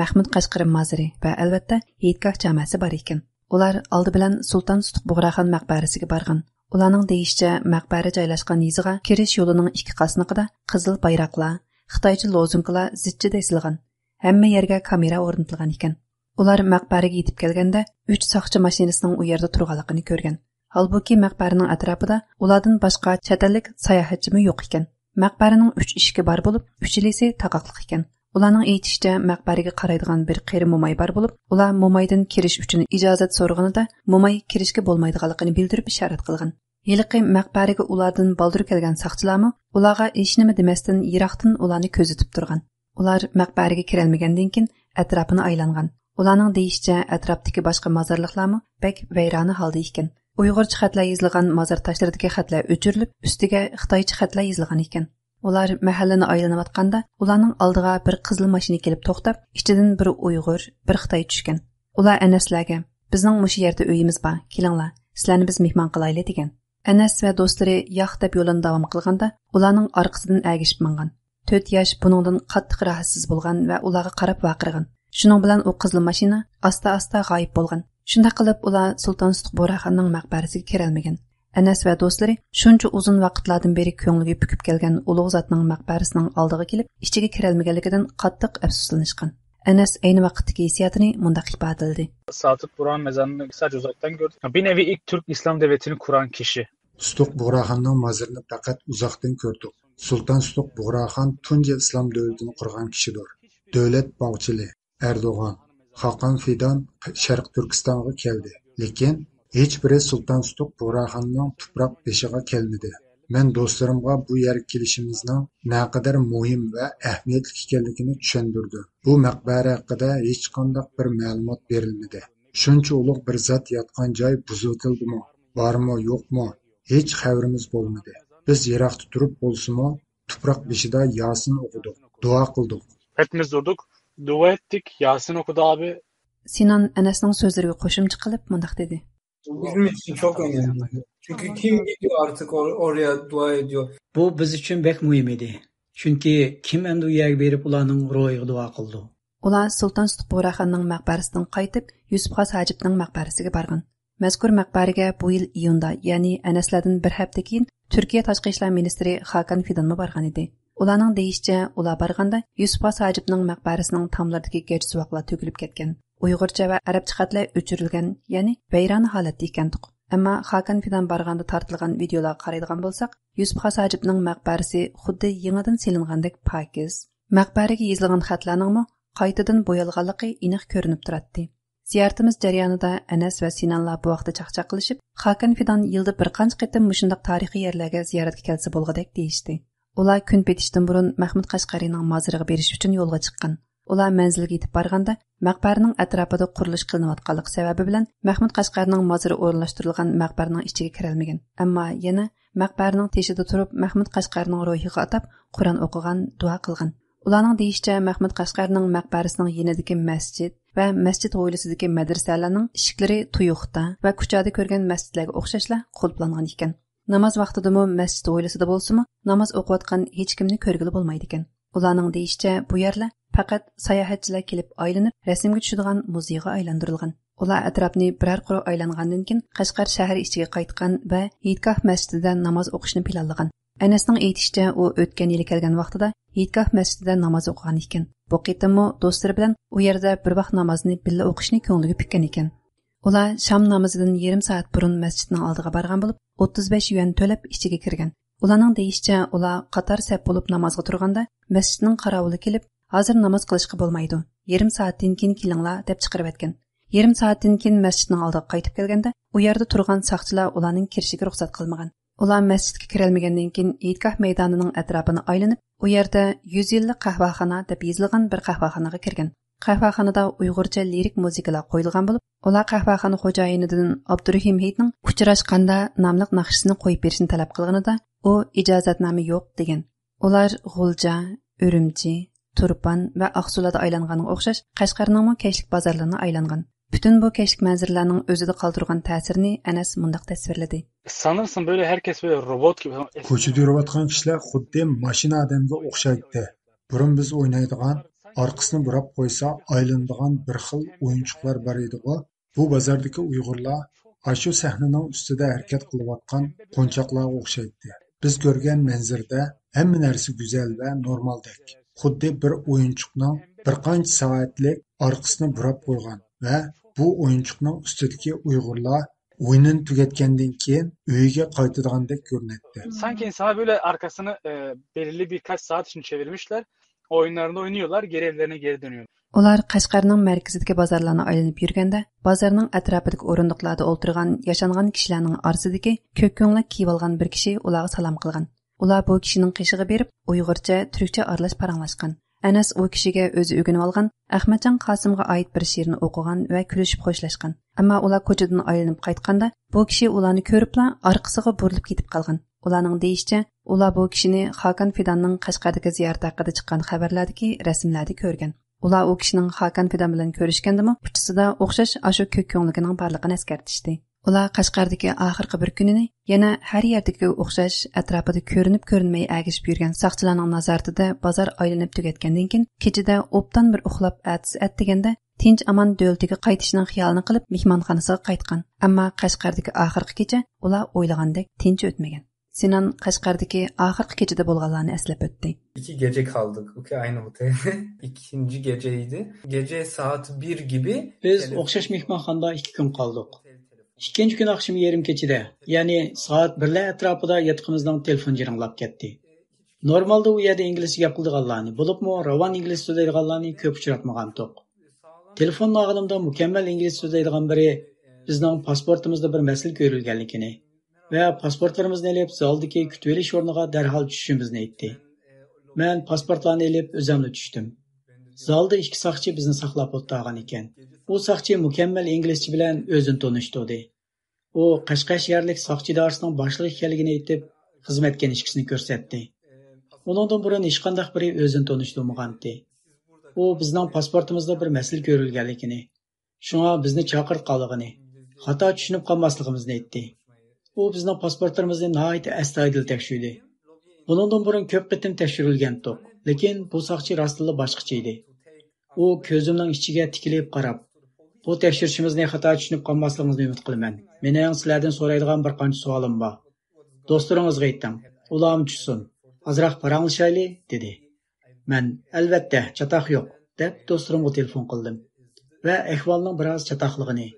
مەھمۇد قەشقىرى مازىرى ۋە ئەلۋەتتە ھېيتگاھ جامەسى بار ئىكەن. ئۇلار ئالدى بىلەن سۇلتان سۇتۇق بۇغراخان مەقبەرىسىگە بارغان. ئۇلارنىڭ دېيىشىچە، مەقبەرە جايلاشقان يېزىغا كىرىش يولىنىڭ ئىككى قاسنىقىدا قىزىل بايراقلار، خىتايچە لوزۇنكىلار زىچچىدە ئېسىلغان. ھەممە يەرگە كامېرا ئورنىتىلغان ئىكەن. ئۇلار مەقبەرىگە يېتىپ كەلگەندە، ئۈچ ساقچى ماشىنىسىنىڭ ئۇ يەردە تۇرغانلىقىنى كۆرگەن. ھالبۇكى، مەقبەرىنىڭ ئەتراپىدا ئۇلاردىن باشقا چەت ئەللىك ساياھەتچىمۇ يوق ئىكەن. مەقبەرىنىڭ ئۈچ ئىشىكى بار بولۇپ، ئۈچىلىسى تاقاقلىق ئىكەن. ئۇلارنىڭ ئېيتىشىچە، مەقبەرىگە قارايدىغان بىر قېرى موماي بار بولۇپ، ئۇلار مومايدىن كىرىش ئۈچۈن ئىجازەت سورىغىنىدا، موماي كىرىشكە بولمايدىغانلىقىنى بىلدۈرۈپ ئىشارەت قىلغان. ھېلىقى مەقبەرىگە ئۇلاردىن بالدۇر كەلگەن ساقچىلارمۇ ئۇلارغا ھېچنېمە دېمەستىن يىراقتىن ئۇلارنى كۆزىتىپ تۇرغان. ئۇلار مەقبەرىگە كىرەلمىگەندىن كېيىن ئەتراپىنى ئايلانغان. ئۇلارنىڭ دېيىشىچە، ئەتراپتىكى باشقا مازارلىقلارمۇ بەك ۋەيرانە ھالدا ئىكەن. ئۇيغۇرچە خەتلەر يېزىلغان مازار تاشلىرىدىكى خەتلەر ئۆچۈرۈلۈپ، ئۈستىگە خىتايچە خەتلەر يېزىلغان ئىكەن. ئۇلار مەھەللىنى ئايلىنىۋاتقاندا، ئۇلارنىڭ ئالدىغا بىر قىزىل ماشىنا كېلىپ توختاپ، ئىچىدىن بىر ئۇيغۇر، بىر خىتاي چۈشكەن. ئۇلار ئەنەسلەرگە، «بىزنىڭ مۇشۇ يەردە ئۆيىمىز بار، كېلىڭلار، سىلەرنى بىز مېھمان قىلايلى» دېگەن. ئەنەس ۋە دوستلىرى ياق دەپ يولىنى داۋام قىلغاندا، ئۇلارنىڭ ئارقىسىدىن ئەگىشىپ ماڭغان. تۆت ياش بۇنىڭدىن قاتتىق راھەتسىز بولغان ۋە ئۇلارغا قاراپ ۋارقىرىغان. شۇنىڭ بىلەن ئۇ قىزىل ماشىنا ئاستا-ئاستا غايىب بولغان. شۇنداق قىلىپ، ئۇلار سۇلتان سۇتۇق بۇغراخاننىڭ مەقبەرىسىگە كىرەلمىگەن. ئەنەس ۋە دوستلىرى شۇنچە ئۇزۇن ۋاقىتلاردىن بېرى كۆڭلىگە پۈكۈپ كەلگەن ئۇلۇغ زاتنىڭ مەقبەرىسىنىڭ ئالدىغا كېلىپ، ئىچىگە كىرەلمىگەنلىكىدىن قاتتىق ئەپسۇسلىنىشقان. ئەنەس ئەينى ۋاقىتتىكى ھېسسىياتىنى مۇنداق ئىپادىلىدى. Sadık Burak'ın mezarını sadece uzaktan gördük. Bir nevi ilk Türk İslam devletini kuran kişi. سۇتۇق بۇغراخاننىڭ مازىرىنى پەقەت ئۇزاقتىن كۆردۇق. سۇلتان سۇتۇق بۇغراخان تۇنجى ئىسلام دۆلىتىنى قۇرغان كىشىدۇر. دۆلەت باغچىلى، ئەردوغان، خاقان فىدان شەرقىي تۈركىستانغا كەلدى، لېكىن ھېچبىرى سۇلتان سۇتۇق بۇغراخاننىڭ تۇپراق بېشىغا كەلمىدى. مەن دوستلىرىمغا بۇ يەرگە كېلىشىمىزنىڭ نەقەدەر مۇھىم ۋە ئەھمىيەتلىك ئىكەنلىكىنى چۈشەندۈردۈم. بۇ مەقبەرە ھەققىدە ھېچقانداق بىر مەلۇمات بېرىلمىدى. شۇنچە ئۇلۇغ بىر زات ياتقان جاي بۇزۇۋېتىلدىمۇ، بارمۇ، يوقمۇ، ھېچ خەۋىرىمىز بولمىدى. بىز يىراقتا تۇرۇپ بولسىمۇ، تۇپراق بېشىدا ياسىن ئوقۇدۇق، دۇئا قىلدۇق. Hepimiz durduk, dua ettik, Yasin okudu abi. سىنان ئەنەسنىڭ سۆزلىرىگە قوشۇمچە قىلىپ مۇنداق دېدى. Bizim için çok önemli. Çünkü kim gidiyor artık or- oraya dua ediyor. بۇ بىز ئۈچۈن بەك مۇھىم ئىدى. چۈنكى كىم ئەمدى ئۇ يەرگە بېرىپ ئۇلارنىڭ روھىغا دۇئا قىلىدۇ؟ ئۇلار سۇلتان سۇتۇق بۇغراخاننىڭ مەقبەرىسىدىن قايتىپ، يۈسۈپ خاس ھاجىپنىڭ مەقبەرىسىگە بارغان. مەزكۇر مەقبەرىگە بۇ يىل ئىيۇندا، يەنى ئەنەسلەردىن بىر ھەپتە كېيىن تۈركىيە تاشقى ئىشلار مىنىستىرى خاكان فىدانمۇ بارغان ئىدى. ئۇلارنىڭ دېيىشىچە، ئۇلار بارغاندا يۈسۈپ خاس ھاجىپنىڭ مەقبەرىسىنىڭ تاملىرىدىكى گەج سۇۋاقلار تۆكۈلۈپ كەتكەن، ئۇيغۇرچە ۋە ئەرەبچە خەتلەر ئۆچۈرۈلگەن، يەنى ۋەيرانە ھالەتتە ئىكەنتۇق. ئەمما خاكان فىدان بارغاندا تارتىلغان ۋىدېئولارغا قارايدىغان بولساق، يۈسۈپ خاس ھاجىپنىڭ مەقبەرىسى خۇددى يېڭىدىن سېلىنغاندەك پاكىز. مەقبەرىگە يېزىلغان خەتلەرنىڭمۇ قايتىدىن بويالغانلىقى ئېنىق كۆرۈنۈپ تۇراتتى. زىيارىتىمىز جەريانىدا ئەنەس ۋە سىنانلار بۇ ھەقتە چاقچاق قىلىشىپ، خاكان فىدان يىلدا بىر قانچە قېتىم مۇشۇنداق تارىخىي يەرلەرگە زىيارەتكە كەلسە بولغۇدەك دېيىشتى. ئۇلار كۈن پېتىشتىن بۇرۇن مەھمۇد قەشقەرىنىڭ مازىرىغا بېرىش ئۈچۈن يولغا چىققان. ئۇلار مەنزىلگە يېتىپ بارغاندا، مەقبەرىنىڭ ئەتراپىدا قۇرۇلۇش قىلىنىۋاتقانلىقى سەۋەبى بىلەن مەھمۇد قەشقەرىنىڭ مازىرى ئورۇنلاشتۇرۇلغان مەقبەرىنىڭ ئىچىگە كىرەلمىگەن. ئەمما يەنە مەقبەرىنىڭ تېشىدا تۇرۇپ، مەھمۇد قەشقەرىنىڭ روھىغا ئاتاپ قۇرئان ئوقۇغان، دۇئا قىلغان. ئۇلارنىڭ دېيىشىچە، مەھمۇد قەشقەرىنىڭ مەقبەرىسىنىڭ يېنىدىكى مەسچىت ۋە مەسچىت ھويلىسىدىكى مەدرىسەلەرنىڭ ئىشىكلىرى تۇيۇقتا ۋە كۇچادا كۆرگەن مەسچىتلەرگە ئوخشاشلا قۇلۇپلانغان ئىكەن. ناماز ۋاقتىدىمۇ مەسچىت ھويلىسىدا بولسىمۇ، ناماز ئوقۇۋاتقان ھېچكىمنى كۆرگىلى بولمايدىكەن. ئۇلارنىڭ دېيىشىچە، بۇ يەرلەر پەقەت ساياھەتچىلەر كېلىپ ئايلىنىپ، رەسىمگە چۈشىدىغان مۇزېيغا ئايلاندۇرۇلغان. ئۇلار ئەتراپنى بىرەر قۇر ئايلانغاندىن كېيىن، قەشقەر شەھىرى ئىچىگە قايتقان ۋە ھېيتگاھ مەسچىتىدە ناماز ئوقۇشنى پىلانلىغان. ئەنەسنىڭ ئېيتىشىچە، ئۇ ئۆتكەن يىلى كەلگەن ۋاقتىدا ھېيتگاھ مەسچىتىدە ناماز ئوقۇغان ئىكەن. بۇ قېتىممۇ دوستلىرى بىلەن ئۇ يەردە بىر ۋاق نامازنى بىللە ئوقۇشنى كۆڭلىگە پۈككەن ئىكەن. ئۇلار شام نامىزىدىن يېرىم سائەت بۇرۇن مەسچىتنىڭ ئالدىغا بارغان بولۇپ، ئوتتۇز بەش يۈەن تۆلەپ ئىچىگە كىرگەن. ئۇلارنىڭ دېيىشىچە، ئۇلار قاتار سەپ بولۇپ نامازغا تۇرغاندا، مەسچىتنىڭ قاراۋۇلى كېلىپ، «ھازىر ناماز قىلىشقا بولمايدۇ، يېرىم سائەتتىن كېيىن كېلىڭلار دەپ چىقىرىۋەتكەن. يېرىم سائەتتىن كېيىن مەسچىتنىڭ ئالدىغا قايتىپ كەلگەندە، ئۇ يەردە تۇرغان ساقچىلار ئۇلارنىڭ كىرىشىگە رۇخسەت قىلمىغان. ئۇلار مەسچىتكە كىرەلمىگەندىن كېيىن، ھېيتگاھ مەيدانىنىڭ ئەتراپىنى ئايلىنىپ، ئۇ يەردە يۈز يىللىق قەھۋەخانا دەپ يېزىلغان بىر قەھۋەخانىغا كىرگەن. قەھۋەخانىدا ئۇيغۇرچە لىرىك مۇزىكىلار قويۇلغان بولۇپ، ئۇلار قەھۋەخانا خوجايىنىدىن ئابدۇرېھىم ھېيتنىڭ ئۇچراشقاندا ناملىق ناخشىسىنى قويۇپ بېرىشنى تەلەپ قىلغىنىدا، ئۇ ئىجازەتنامە يوق دېگەن. ئۇلار غۇلجا، ئۈرۈمچى، تۇرپان ۋە ئاقسۇلاردا ئايلانغانغا ئوخشاش، قەشقەرنىڭمۇ كەچلىك بازارلىرىنى ئايلانغان. پۈتۈن بۇ كەچلىك مەنزىرىلەرنىڭ ئۆزىدە قالدۇرغان تەسىرىنى ئەنەس مۇنداق تەسۋىرلىدى. Sanırsın böyle herkes böyle robot gibi. كوچىدا يۈرۈۋاتقان كىشىلەر خۇددى ماشىنا ئادەمگە ئوخشايتتى. بۇرۇن بىز ئوينايدىغان، ئارقىسىنى بۇراپ قويسا ئايلىنىدىغان بىر خىل ئويۇنچۇقلار بار ئىدىغۇ. بۇ بازاردىكى ئۇيغۇرلار ئاشۇ سەھنىنىڭ ئۈستىدە ھەرىكەت قىلىۋاتقان قونچاقلارغا ئوخشايتتى. بىز كۆرگەن مەنزىرىدە ھەممە نەرسە گۈزەل ۋە نورمالدەك. خۇددى بىر ئويۇنچۇقنىڭ بىر قانچە سائەتلىك ئارقىسىنى بۇراپ قويغان ۋە بۇ ئويۇنچۇقنىڭ ئۈستىدىكى ئۇيغۇرلار ئويۇنىنى تۈگەتكەندىن كېيىن ئۆيىگە قايتىدىغاندەك كۆرۈنەتتى. Sanki insana böyle arkasını e, belirli birkaç saat için çevirmişler. Oyunlarını oynuyorlar, geri evlerine geri dönüyorlar. ئۇلار قەشقەرنىڭ مەركىزىدىكى بازارلارنى ئايلىنىپ يۈرگەندە، بازارنىڭ ئەتراپىدىكى ئورۇندۇقلاردا ئولتۇرغان ياشانغان كىشىلەرنىڭ ئارىسىدىكى كۆك كۆڭلەك كىيىۋالغان بىر كىشى ئۇلارغا سالام قىلغان. ئۇلار بۇ كىشىنىڭ قېشىغا بېرىپ، ئۇيغۇرچە، تۈركچە ئارىلاش پاراڭلاشقان. ئەنەس ئۇ كىشىگە ئۆزى ئۆگىنىۋالغان ئەخمەتجان قاسىمغا ئائىت بىر شېئىرنى ئوقۇغان ۋە كۈلۈشۈپ خوشلاشقان. ئەمما ئۇلار كوچىدىن ئايلىنىپ قايتقاندا، بۇ كىشى ئۇلارنى كۆرۈپلا ئارقىسىغا بۇرۇلۇپ كېتىپ قالغان. ئۇلارنىڭ دېيىشىچە، ئۇلار بۇ كىشىنى خاكان فىداننىڭ قەشقەردىكى زىيارىتى ھەققىدە چىققان خەۋەرلەردىكى رەسىملەردە كۆرگەن. ئۇلار ئۇ كىشىنىڭ خاكان فىدان بىلەن كۆرۈشكەندىمۇ ئۇچىسىدا ئوخشاش ئاشۇ كۆك كۆڭلىكىنىڭ بارلىقىنى ئەسكەرتىشتى. ئۇلار قەشقەردىكى ئاخىرقى بىر كۈنىنى يەنە ھەر يەردىكىگە ئوخشاش ئەتراپىدا كۆرۈنۈپ كۆرۈنمەي ئەگىشىپ يۈرگەن ساقچىلارنىڭ نازارىتىدە بازار ئايلىنىپ تۈگەتكەندىن كېيىن، كېچىدە ئوبدان بىر ئۇخلاپ، ئەتىسى ئەتىگەندە تىنچ ئامان دۆلىتىگە قايتىشنىڭ خىيالىنى قىلىپ، مېھمانخانىسىغا قايتقان. ئەمما قەشقەردىكى ئاخىرقى كېچە ئۇلار ئويلىغاندەك تىنچ ئۆتمىگەن. سىنان قەشقەردىكى ئاخىرقى كېچىدە بولغانلارنى ئەسلەپ ئۆتتى. İki gece kaldık. Okey, aynı otelde. İkinci geceydi. Gece saat bir gibi بىز ئوخشاش مېھمانخانىدا ئىككى كۈن قالدۇق. ئىككىنچى كۈنى ئاخشىمى يېرىم كېچىدە، يەنى سائەت بىرلەر ئەتراپىدا ياتىقىمىزنىڭ تېلېفونى جىرىڭلاپ كەتتى. نورمالدا ئۇ يەردە ئىنگلىزچە گەپ قىلىدىغانلارنى، بولۇپمۇ راۋان ئىنگلىزچە سۆزلەيدىغانلارنى كۆپ ئۇچراتمىغانتۇق. تېلېفوننى ئالغىنىمدا مۇكەممەل ئىنگلىزچە سۆزلەيدىغان بىرى بىزنىڭ پاسپورتىمىزدا بىر مەسىلە كۆرۈلگەنلىكىنى ۋە پاسپورتلىرىمىزنى ئېلىپ زالدىكى كۈتۈۋېلىش ئورنىغا دەرھال چۈشۈشىمىزنى ئېيتتى. مەن پاسپورتلارنى ئېلىپ ئۆزۈملا چۈشتۈم. زالدا ئىككى ساقچى بىزنى ساقلاپ ئولتۇرغان ئىكەن. ئۇ ساقچى مۇكەممەل ئىنگلىزچە بىلەن ئۆزىنى تونۇشتۇردى. ئۇ قەشقەر شەھەرلىك ساقچى ئىدارىسىنىڭ باشلىقى ئىكەنلىكىنى ئېيتىپ، خىزمەت كىنىشكىسىنى كۆرسەتتى. ئۇنىڭدىن بۇرۇن ھېچقانداق بىرى ئۆزىنى تونۇشتۇرمىغانىدى. ئۇ بىزنىڭ پاسپورتىمىزدا بىر مەسىلە كۆرۈلگەنلىكىنى، شۇڭا بىزنى چاقىرتقانلىقىنى، خاتا چۈشىنىپ قالماسلىقىمىزنى ئېيتتى. ئۇ بىزنىڭ پاسپورتلىرىمىزنى ناھايىتى ئەستايىدىل تەكشۈردى. بۇنىڭدىن بۇرۇن كۆپ قېتىم تەكشۈرۈلگەنتۇق، لېكىن بۇ ساقچى راستتىنلا باشقىچە ئىدى. ئۇ كۆزۈمنىڭ ئىچىگە تىكىلىپ قاراپ، بۇ تەكشۈرۈشىمىزنى خاتا چۈشىنىپ قالماسلىقىڭىزنى ئۈمىد قىلىمەن. مېنىڭ سىلەردىن سورايدىغان بىر قانچە سوئالىم بار. دوستلىرىڭىزغا ئېيتىڭ، ئۇلارمۇ چۈشسۇن. ئازراق پاراڭلىشايلى، دېدى. مەن، ئەلۋەتتە، چاتاق يوق، دەپ دوستلىرىمغا تېلېفون قىلدىم ۋە ئەھۋالنىڭ بىراز چاتاقلىقىنى،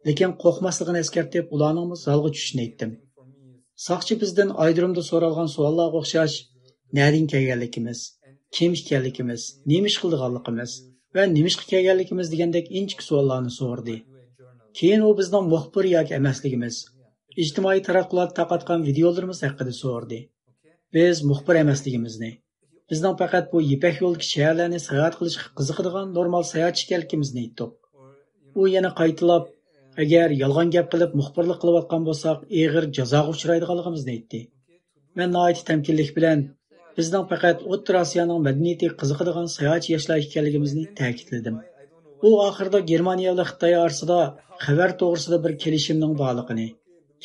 لېكىن قورقماسلىقىنى ئەسكەرتىپ، ئۇلارنىڭمۇ زالغا چۈشۈشىنى ئېيتتىم. ساقچى بىزدىن ئايرودرومدا سورالغان سوئاللارغا ئوخشاش، نەدىن كەلگەنلىكىمىز، كىم ئىكەنلىكىمىز، نېمە ئىش قىلىدىغانلىقىمىز ۋە نېمىشقا كەلگەنلىكىمىز دېگەندەك ئىنچىكە سوئاللارنى سورىدى. كېيىن ئۇ بىزنىڭ مۇخبىر ياكى ئەمەسلىكىمىز، ئىجتىمائىي تاراتقۇلاردا تارقاتقان ۋىدېئولىرىمىز ھەققىدە سورىدى. بىز مۇخبىر ئەمەسلىكىمىزنى، بىزنىڭ پەقەت بۇ يىپەك يولىدىكى شەھەرلەرنى ساياھەت قىلىشقا قىزىقىدىغان نورمال ساياھەتچى ئىكەنلىكىمىزنى ئېيتتۇق. ئۇ يەنە قايتىلاپ، ئەگەر يالغان گەپ قىلىپ مۇخبىرلىق قىلىۋاتقان بولساق، ئېغىر جازاغا ئۇچرايدىغانلىقىمىزنى ئېيتتى. مەن ناھايىتى تەمكىنلىك بىلەن بىزنىڭ پەقەت ئوتتۇرا ئاسىيانىڭ مەدەنىيىتىگە قىزىقىدىغان ساياھەتچى ياشلار ئىكەنلىكىمىزنى تەكىتلىدىم. ئۇ ئاخىرىدا گېرمانىيە بىلەن خىتاي ئارىسىدا خەۋەر توغرىسىدا بىر كېلىشىمنىڭ بارلىقىنى،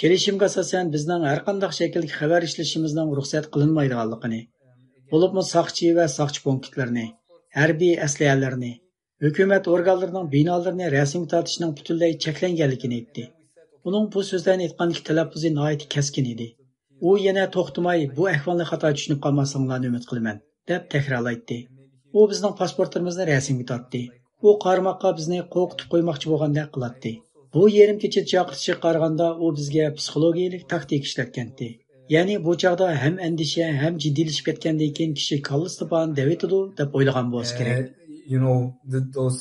كېلىشىمگە ئاساسەن بىزنىڭ ھەرقانداق شەكىلدىكى خەۋەر ئىشلىشىمىزنىڭ رۇخسەت قىلىنمايدىغانلىقىنى، بولۇپمۇ ساقچى ۋە ساقچى پونكىتلىرىنى، ھەربىي ئەسلىھەلەرنى، ھۆكۈمەت ئورگانلىرىنىڭ بىنالىرىنى رەسىمگە تارتىشنىڭ پۈتۈنلەي چەكلەنگەنلىكىنى ئېيتتى. ئۇنىڭ بۇ سۆزلەرنى ئېيتقاندىكى تەلەپپۇزى ناھايىتى كەسكىن ئىدى. ئۇ يەنە توختىماي، بۇ ئەھۋالنى خاتا چۈشىنىپ قالماسلىقىڭلارنى ئۈمىد قىلىمەن، دەپ تەكرارلايتتى. ئۇ بىزنىڭ پاسپورتلىرىمىزنى رەسىمگە تارتتى. ئۇ قارىماققا بىزنى قورقۇتۇپ قويماقچى بولغاندەك قىلاتتى. بۇ يېرىم كېچىدە چاقىرتىشىغا قارىغاندا، ئۇ بىزگە پسىخولوگىيەلىك تاكتىكا ئىشلەتكەنتى. يەنى بۇ چاغدا ھەم ئەندىشە، ھەم جىددىيلىشىپ كەتكەندىن كېيىن كىشى كاللىسىدا بارنى دەۋېتىدۇ، دەپ ئويلىغان بولسا كېرەك. You know, the, those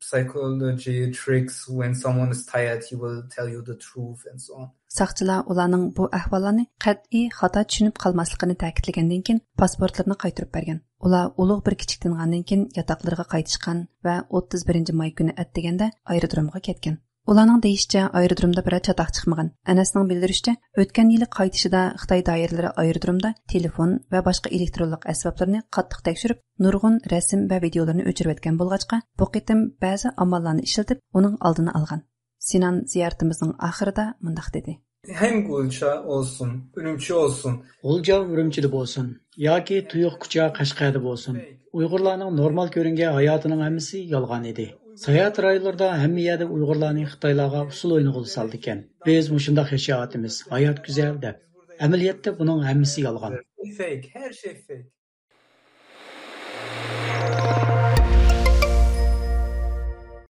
psychology tricks when someone is tired, he will tell you the truth and so on. ساقچىلار ئۇلارنىڭ بۇ ئەھۋاللارنى قەتئىي خاتا چۈشىنىپ قالماسلىقىنى تەكىتلىگەندىن كېيىن، پاسپورتلىرىنى قايتۇرۇپ بەرگەن. ئۇلار ئۇلۇغ بىر كىچىك تىنغاندىن كېيىن ياتاقلىرىغا قايتىشقان ۋە ئوتتۇز بىرىنچى ماي كۈنى ئەتىگەندە ئايرودرومغا كەتكەن. ئۇلارنىڭ دېيىشىچە، ئايرودرومدا بىرەر چاتاق چىقمىغان. ئەنەسنىڭ بىلدۈرۈشىچە، ئۆتكەن يىلى قايتىشىدا خىتاي دائىرىلىرى ئايرودرومدا تېلېفون ۋە باشقا ئېلېكترونلۇق ئەسۋابلىرىنى قاتتىق تەكشۈرۈپ، نۇرغۇن رەسىم ۋە ۋىدىيولىرىنى ئۆچۈرۈۋەتكەن بولغاچقا، بۇ قېتىم بەزى ئاماللارنى ئىشلىتىپ، ئۇنىڭ ئالدىنى ئالغان. سىنان زىيارىتىمىزنىڭ ئاخىرىدا مۇنداق دېدى. Hem Gulca olsun, Ürümçi olsun. غۇلجا ئۈرۈمچىدە بولسۇن ياكى تۇيۇق كۇچا قەشقەردە بولسۇن، ئۇيغۇرلارنىڭ نورمال كۆرۈنگەن ھاياتىنىڭ ھەممىسى يالغان ئىدى. ساياھەت رايونلىرىدا ھەممە يەردە ئۇيغۇرلارنى خىتايلارغا ئۇسسۇل ئوينىغىلى سالىدىكەن. بىز مۇشۇنداق ياشاۋاتىمىز، ھايات گۈزەل دەپ. ئەمەلىيەتتە بۇنىڭ ھەممىسى يالغان. Fake, her şey fake.